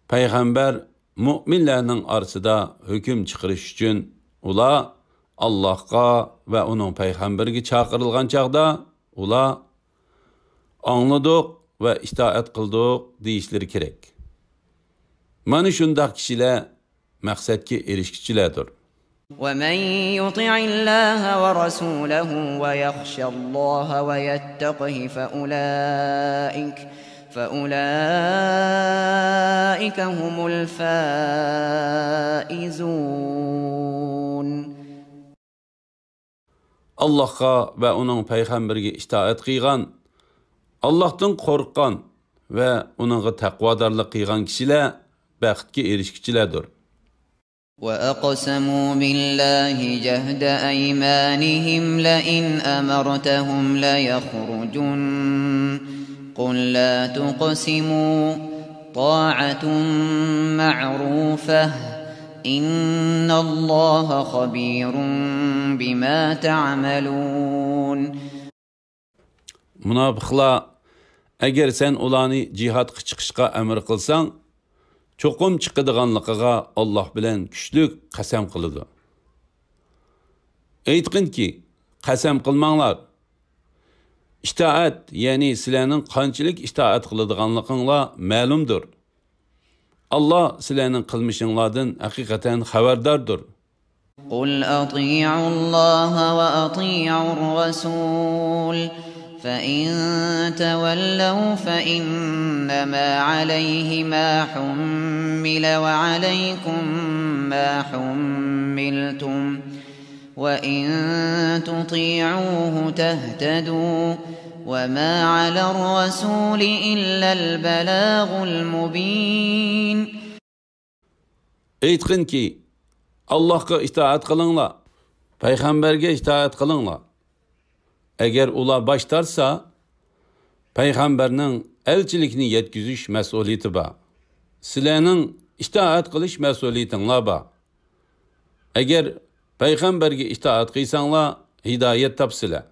پەيغەمبەر مۇئمىنلەرنىڭ ئارىسىدا ھۆكۈم چىقىرىش ئۈچۈن، ئۇلار ئاللاھقا ۋە ئۇنىڭ پەيغەمبىرىگە چاقىرىلغان چاغدا، ئۇلار ئاڭلىدۇق ۋە ئىتائەت قىلدۇق دېيىشلىرى كېرەك. مانا شۇنداق كىشىلەر مەقسەتكە ئېرىشكۈچىلەردۇر. ومن يطع الله ورسوله ويخش الله ويتقه فأولئك فأولئك هم الفائزون. ئاللاھقا ۋە ئۇنىڭ پەيغەمبىرىگە ئىتائەت قىلغان، ئاللاھتىن قورققان ۋە ئۇنىڭغا تەقۋادارلىق قىلغان كىشىلەر بەختكە ئېرىشكۈچىلەردۇر. وأقسموا بالله جهد أيمانهم لئن أمرتهم ليخرجن قل لا تقسموا طاعة معروفة إن الله خبير بما تعملون. مۇناپىقلار، ئەگەر سەن ئۇلارنى جىھادقا چىقىشقا ئەمر قىلساڭ، چوقۇم چىقىدىغانلىقىغا ئاللاھ بىلەن كۈچلۈك قەسەم قىلىدۇ. ئېيتقىنكى، قەسەم قىلماڭلار. ئىتائەت، يەنى سىلەرنىڭ قانچىلىك ئىتائەت قىلىدىغانلىقىڭلار مەلۇمدۇر. ئاللاھ سىلەرنىڭ قىلمىشىڭلاردىن ھەقىقەتەن خەۋەرداردۇر. قل أطيعوا الله وأطيعوا الرسول فإن تولوا فإنما عليه ما حمل وعليكم ما حملتم وإن تطيعوه تهتدوا وما على الرسول إلا البلاغ المبين. ئېيتقىنكى، ئاللاھقا ئىتائەت قىلىڭلار، پەيغەمبەرگە ئىتائەت قىلىڭلار. ئەگەر ئۇلار باش تارتسا، پەيغەمبەرنىڭ ئەلچىلىكنى يەتكۈزۈش مەسئۇلىيىتى بار. سىلەرنىڭ ئىتائەت قىلىش مەسئۇلىيىتىڭلار بار. ئەگەر پەيغەمبەرگە ئىتائەت قىلساڭلار، ھىدايەت تاپىسىلەر.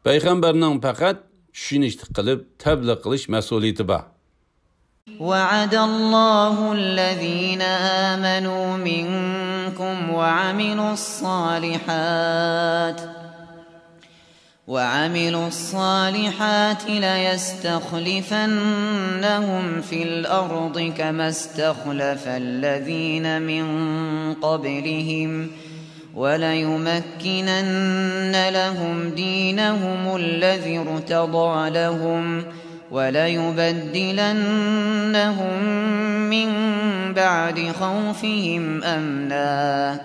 پەيغەمبەرنىڭ پەقەت چۈشىنىشلىك قىلىپ تەبلىغ قىلىش مەسئۇلىيىتى بار. وعد الله الذين آمنوا منكم وعملوا الصالحات وعملوا الصالحات ليستخلفنهم في الأرض كما استخلف الذين من قبلهم وليمكنن لهم دينهم الذي ارتضى لهم وليبدلنهم من بعد خوفهم أمنا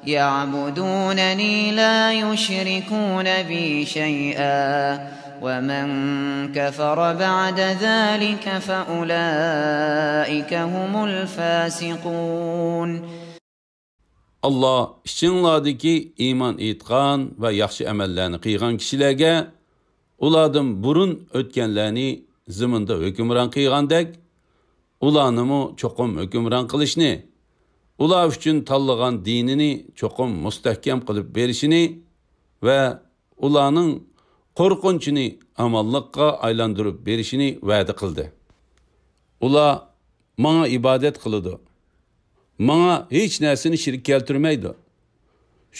يعبدونني لا يشركون بي شيئا ومن كفر بعد ذلك فأولئك هم الفاسقون. ئاللاھ ئىچىڭلاردىكى ئىمان ئېيتقان ۋە ياخشى ئەمەللەرنى قىلغان كىشىلەرگە ئۇلاردىن بۇرۇن ئۆتكەنلەرنى زېمىندا ھۆكۈمران قىلغاندەك، ئۇلارنىمۇ چوقۇم ھۆكۈمران قىلىشنى، ئۇلار ئۈچۈن تاللىغان دىنىنى چوقۇم مۇستەھكەم قىلىپ بېرىشىنى ۋە ئۇلارنىڭ قورقۇنچىنى ئامانلىققا ئايلاندۇرۇپ بېرىشىنى ۋەدە قىلدى. ئۇلار ماڭا ئىبادەت قىلىدۇ، ماڭا ھېچ نەرسىنى شېرىك كەلتۈرمەيدۇ.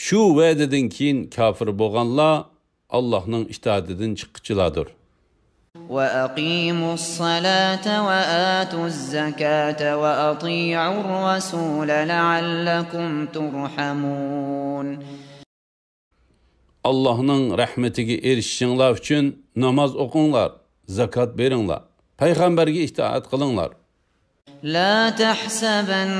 شۇ ۋەدىدىن كېيىن كاپىر بولغانلار ئاللاھنىڭ ئىتائىتىدىن چىققۇچىلاردۇر. وأقيموا الصلاة وآتوا الزكاة وأطيعوا الرسول لعلكم ترحمون. ئاللاھنىڭ رەھمىتىگە ئېرىشىشىڭلار ئۈچۈن ناماز ئوقۇڭلار، زاكات بېرىڭلار، پەيغەمبەرگە ئىتائەت قىلىڭلار. لا تحسبن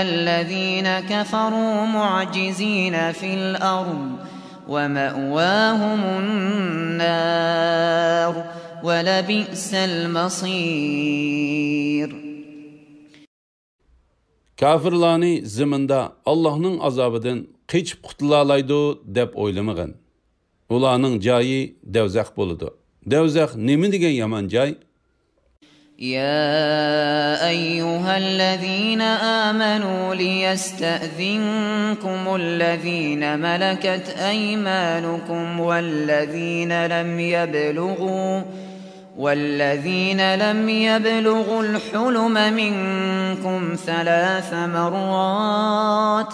الذين كفروا معجزين في الأرض ومأواهم النار ولبئس المصير. كاپىرلارنى زېمىندا ئاللاھنىڭ ئازابىدىن قېچىپ قۇتۇلالايدۇ دەپ ئويلىمىغىن. ئۇلارنىڭ جايى دەۋزەخ بولىدۇ. دەۋزەخ نېمە دېگەن يامان جاي! يا أيها الذين آمنوا ليستأذنكم الذين ملكت أيمانكم والذين لم يبلغوا والذين لم يبلغوا الحلم منكم ثلاث مرات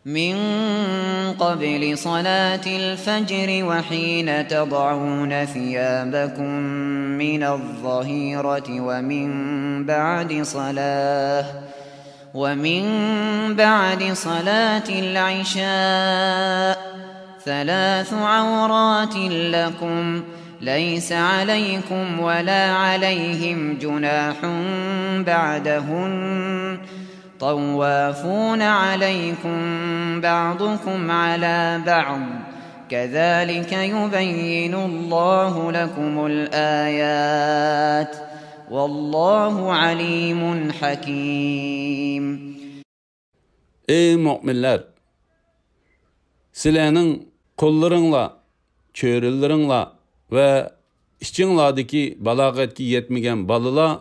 من قبل صلاة الفجر وحين تضعون ثيابكم من الظهيرة ومن بعد صلاة ومن بعد صلاة العشاء ثلاث عورات لكم ليس عليكم ولا عليهم جناح بعدهن، طوافون عليكم بعضكم على بعض، كذلك يبين الله لكم الآيات، والله عليم حكيم. ئەي مۆمىنلەر! سىلەرنىڭ قوللىرىڭلار، چۆرىلىرىڭلار ۋە ئىچىڭلاردىكى بالاغەتكە يەتمىگەن بالىلار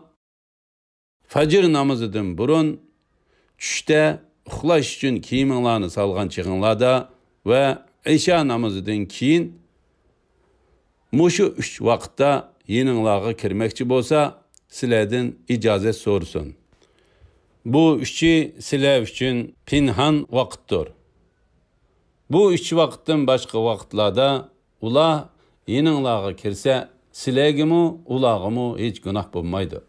فەجر نامىزىدىن بۇرۇن، چۈشتە ئۇخلاش ئۈچۈن كىيىمىڭلارنى سالغان چېغىڭلاردا ۋە ئىشا نامىزىدىن كېيىن مۇشۇ ئۈچ ۋاقىتتا يېنىڭلارغا كىرمەكچى بولسا، سىلەردىن ئىجازەت سورىسۇن. بۇ ئۈچى سىلەر ئۈچۈن پىنھان ۋاقىتتۇر. بۇ ئۈچ ۋاقىتتىن باشقا ۋاقىتلاردا ئۇلار يېنىڭلارغا كىرسە، سىلەرگىمۇ، ئۇلارغىمۇ ھېچ گۇناھ بولمايدۇ.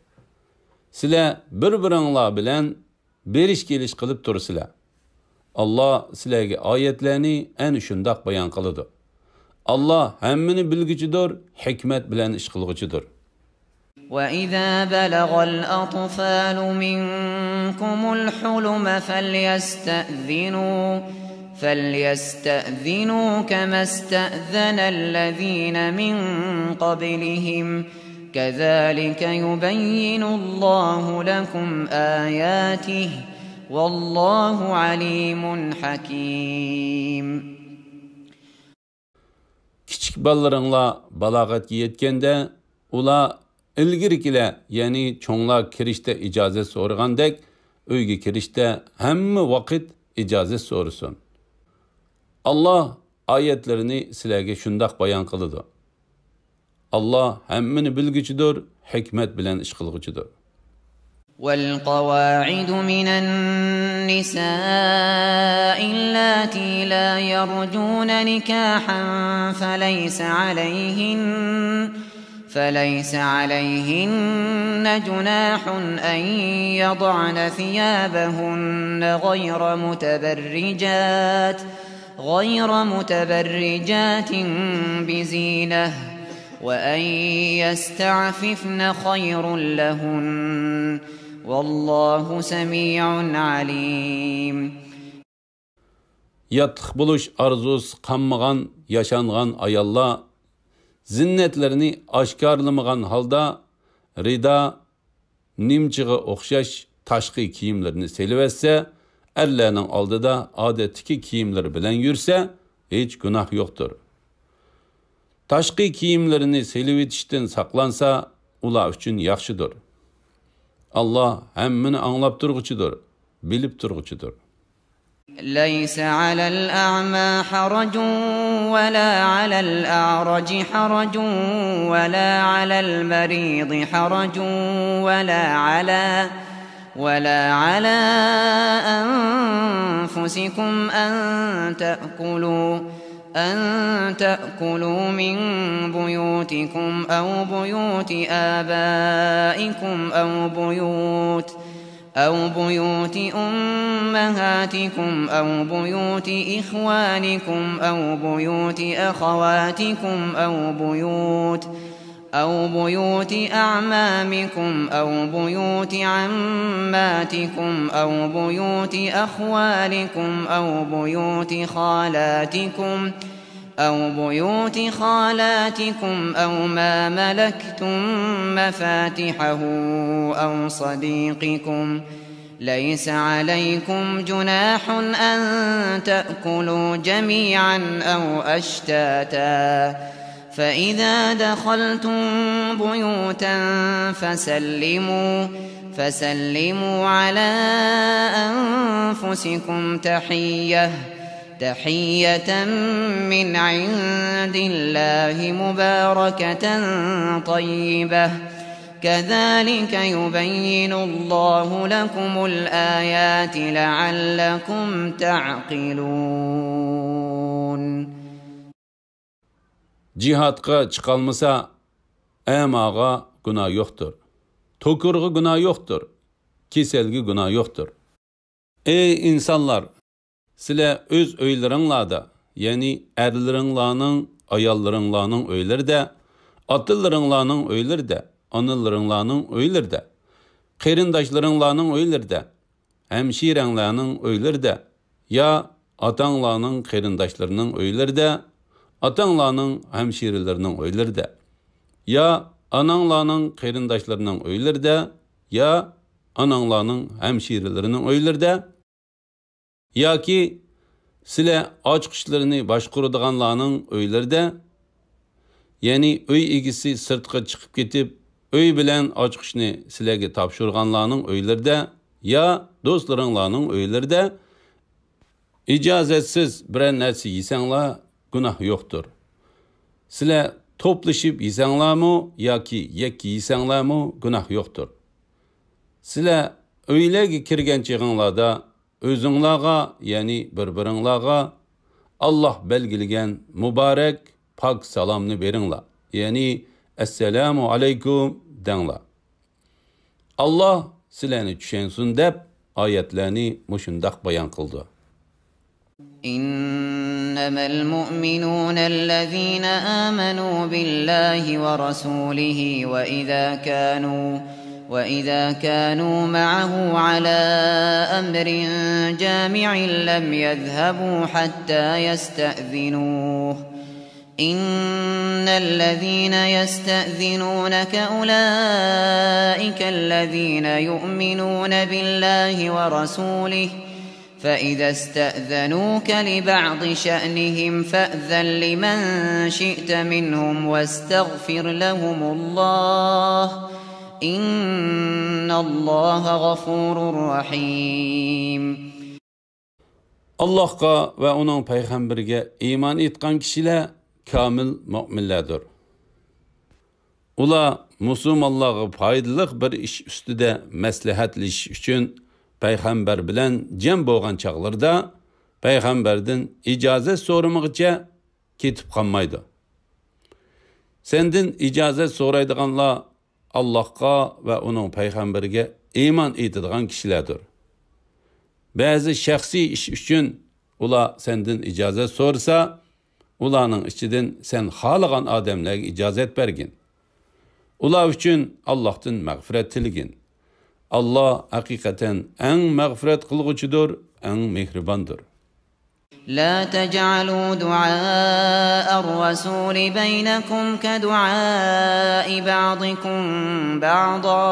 سىلەر بىر-بىرىڭلار بىلەن بېرىش-كېلىش قىلىپ تۇرىسىلەر. ئاللا سىلەرگە ئايەتلەرنى ئەنە شۇنداق بايان قىلىدۇ. ئاللا ھەممىنى بىلگۈچىدۇر، ھېكمەت بىلەن ئىش قىلغۇچىدۇر. وإذا بلغ الأطفال منكم الحلم فليستأذنوا، فليستأذنوا كما استأذن الذين من قبلهم، كذلك يبين الله لكم آياته، والله عليم حكيم. كىچىك بالىلىرىڭلار بالاغەتكە يەتكەندە، ئۇلار ئىلگىرىكىلەر، يەنى چوڭلار كىرىشتە ئىجازەت سورىغاندەك، ئۆيگە كىرىشتە ھەممە ۋاقىت ئىجازەت سورىسۇن. ئاللا ئايەتلىرىنى سىلەرگە شۇنداق بايان قىلىدۇ. ئاللا ھەممىنى بىلگۈچىدۇر، ھېكمەت بىلەن ئىش قىلغۇچىدۇر. والقواعد من النساء اللاتي لا يرجون نكاحا فليس عليهن، فليس عليهن جناح أن يضعن ثيابهن غير متبرجات، غير متبرجات بزينة، وأن يستعففن خير لهن، والله سميع عليم. ياتلىق بولۇش ئارزۇسى قانمىغان ياشانغان ئاياللار زىننەتلىرىنى ئاشكارىلىمىغان ھالدا رىدا، نىمچىغا ئوخشاش تاشقى كىيىملىرىنى سېلىۋەتسە، ئەرلەرنىڭ ئالدىدا ئادەتتىكى كىيىملىرى بىلەن يۈرسە، ھېچ گۇناھ يوقتۇر. تاشقى كىيىملىرىنى سېلىۋېتىشتىن ساقلانسا، ئۇلار ئۈچۈن ياخشىدۇر. ئاللا ھەممىنى ئاڭلاپ تۇرغۇچىدۇر، بىلىپ تۇرغۇچىدۇر. ليس على الأعمى حرج ولا على الأعرج حرج ولا على المريض حرج ولا على، ولا على أنفسكم أن تأكلوا، أن تأكلوا من بيوتكم أو بيوت آبائكم أو بيوت أو بيوت أمهاتكم أو بيوت إخوانكم أو بيوت أخواتكم أو بيوت، أو بيوت أعمامكم أو بيوت عماتكم أو بيوت أخوالكم أو بيوت خالاتكم أو بيوت خالاتكم أو ما ملكتم مفاتحه أو صديقكم، ليس عليكم جناح أن تأكلوا جميعا أو أشتاتا، فإذا دخلتم بيوتا فسلموا، فسلموا على أنفسكم تحية، تحية من عند الله مباركة طيبة، كذلك يبين الله لكم الآيات لعلكم تعقلون. جىھادقا چىقالمىسا، ئەماغا گۇناھ يوقتۇر. توكۇرغا گۇناھ يوقتۇر. كېسەلگە گۇناھ يوقتۇر. ئەي ئىنسانلار! سىلەر ئۆز ئۆيلىرىڭلاردا، يەنى ئەرلىرىڭلارنىڭ، ئاياللىرىڭلارنىڭ ئۆيلىرىدە ئاتىلىرىڭلارنىڭ ئۆيلىرىدە، ئانىلىرىڭلارنىڭ ئۆيلىرىدە، قېرىنداشلىرىڭلارنىڭ ئۆيلىرىدە، ھەمشىرەڭلارنىڭ ئۆيلىرىدە، يا ئاتاڭلارنىڭ قېرىنداشلىرىنىڭ ئۆيلىرىدە، ئاتاڭلارنىڭ ھەمشىرىلىرىنىڭ ئۆيلىرىدە، يا ئاناڭلارنىڭ قېرىنداشلىرىنىڭ ئۆيلىرىدە، يا ئاناڭلارنىڭ ھەمشىرىلىرىنىڭ ئۆيلىرىدە، ياكى سىلەر ئاچقۇچلىرىنى باشقۇرىدىغانلارنىڭ ئۆيلىرىدە، يەنى ئۆي ئىگىسى سىرتقا چىقىپ كېتىپ، ئۆي بىلەن ئاچقۇچنى سىلەرگە تاپشۇرغانلارنىڭ ئۆيلىرىدە يا دوستلىرىڭلارنىڭ ئۆيلىرىدە ئىجازەتسىز بىرەر نەرسە يېسەڭلار، گۇناھ يوقتۇر. سىلەر توپلىشىپ يېسەڭلارمۇ ياكى يەككە يېسەڭلارمۇ، گۇناھ يوقتۇر. سىلەر ئۆيلەرگە كىرگەن چېغىڭلاردا ئۆزۈڭلارغا، يەنى بىر-بىرىڭلارغا ئاللاھ بەلگىلىگەن مۇبارەك، پاك سالامنى بېرىڭلار، يەنى ئەسسالامۇ ئەلەيكۇم دەڭلار. ئاللاھ سىلەرنى چۈشەنسۇن دەپ ئايەتلەرنى مۇشۇنداق بايان قىلدى. إنما المؤمنون الذين آمنوا بالله ورسوله وإذا كانوا وإذا كانوا معه على أمر جامع لم يذهبوا حتى يستأذنوه إن الذين يستأذنونك أولئك الذين يؤمنون بالله ورسوله فإذا استأذنوك لبعض شأنهم فأذن لمن شئت منهم واستغفر لهم الله إن الله غفور رحيم. ئاللاھقا ۋە ئۇنىڭ پەيغەمبىرىگە ئىمان ئېيتقان كىشىلەر كامىل مۆمىنلەردۇر. ئۇلار مۇسۇلمانلارغا پايدىلىق بىر ئىش ئۈستىدە مەسلىھەتلىشىش ئۈچۈن پەيغەمبەر بىلەن جەم بولغان چاغلىرىدا، پەيغەمبەردىن ئىجازەت سورىمىغىچە كېتىپ قالمايدۇ. سەندىن ئىجازەت سورايدىغانلار ئاللاھقا ۋە ئۇنىڭ پەيغەمبىرىگە ئىمان ئېيتىدىغان كىشىلەردۇر. بەزى شەخسىي ئىش ئۈچۈن ئۇلار سەندىن ئىجازەت سورىسا، ئۇلارنىڭ ئىچىدىن سەن خالىغان ئادەملەرگە ئىجازەت بەرگىن. ئۇلار ئۈچۈن ئاللاھتىن مەغپىرەت تىلىگىن. ئاللاھ ھەقىقەتەن ئەڭ مەغپىرەت قىلغۇچىدۇر، ئەڭ مېھرىباندۇر. لا تجعلوا دعاء الرسول بينكم كدعاء بعضكم بعضا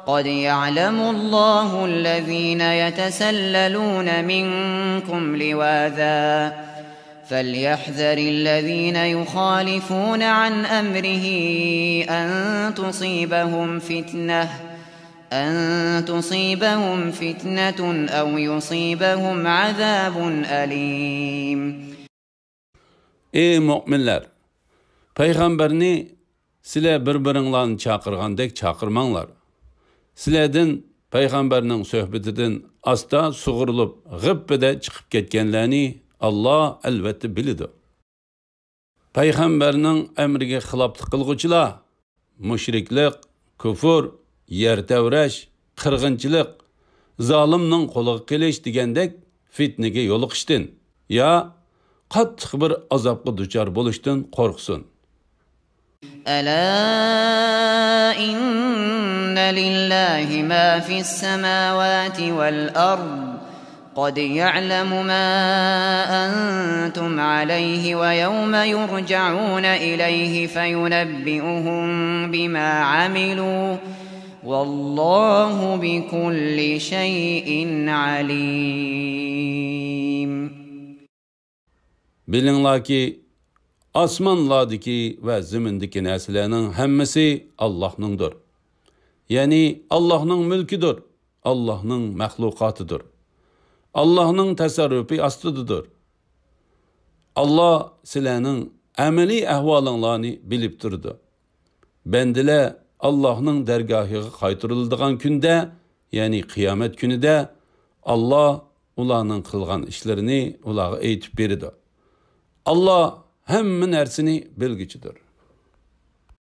قد يعلم الله الذين يتسللون منكم لواذا فليحذر الذين يخالفون عن أمره أن تصيبهم فتنة أن تصيبهم فتنة أو يصيبهم عذاب أليم. ئەي مۆمىنلەر! پەيغەمبەرنى سىلەر بىر-بىرىڭلارنى چاقىرغاندەك چاقىرماڭلار. سىلەردىن پەيغەمبەرنىڭ سۆھبىتىدىن ئاستا سۇغۇرۇلۇپ غىپپىدە چىقىپ كەتكەنلەرنى ئاللاھ ئەلۋەتتە بىلىدۇ. پەيغەمبەرنىڭ ئەمرىگە خىلاپلىق قىلغۇچىلار مۇشرىكلىق، كۇفۇر، يەر تەۋرەش، قىرغىنچىلىق، زالىمنىڭ قولىغا قېلىش دېگەندەك فىتنىگە يولۇقۇشتىن يا قاتتىق بىر ئازابقا دۇچار بولۇشتىن قورقسۇن. ألا إن لله ما في السماوات والأرض قد يعلم ما أنتم عليه ويوم يرجعون إليه فينبئهم بما عملوا والله بكل شيء عليم. بىلىڭلاركى، ئاسمانلاردىكى ۋە زېمىندىكى نەرسىلەرنىڭ ھەممىسى ئاللاھنىڭدۇر. يەنى ئاللاھنىڭ مۈلكىدۇر، ئاللاھنىڭ مەخلۇقاتىدۇر. ئاللاھنىڭ تەسەررۇپى ئاستىدىدۇر. ئاللاھ سىلەرنىڭ ئەمەلىي ئەھۋالىڭلارنى بىلىپ تۇرىدۇ. بەندىلەر ئاللاھنىڭ دەرگاھىغا قايتۇرۇلىدىغان كۈندە، يەنى قىيامەت كۈنىدە، ئاللاھ ئۇلارنىڭ قىلغان ئىشلىرىنى ئۇلارغا ئېيتىپ بېرىدۇ. ئاللاھ ھەممە نەرسىنى بىلگۈچىدۇر.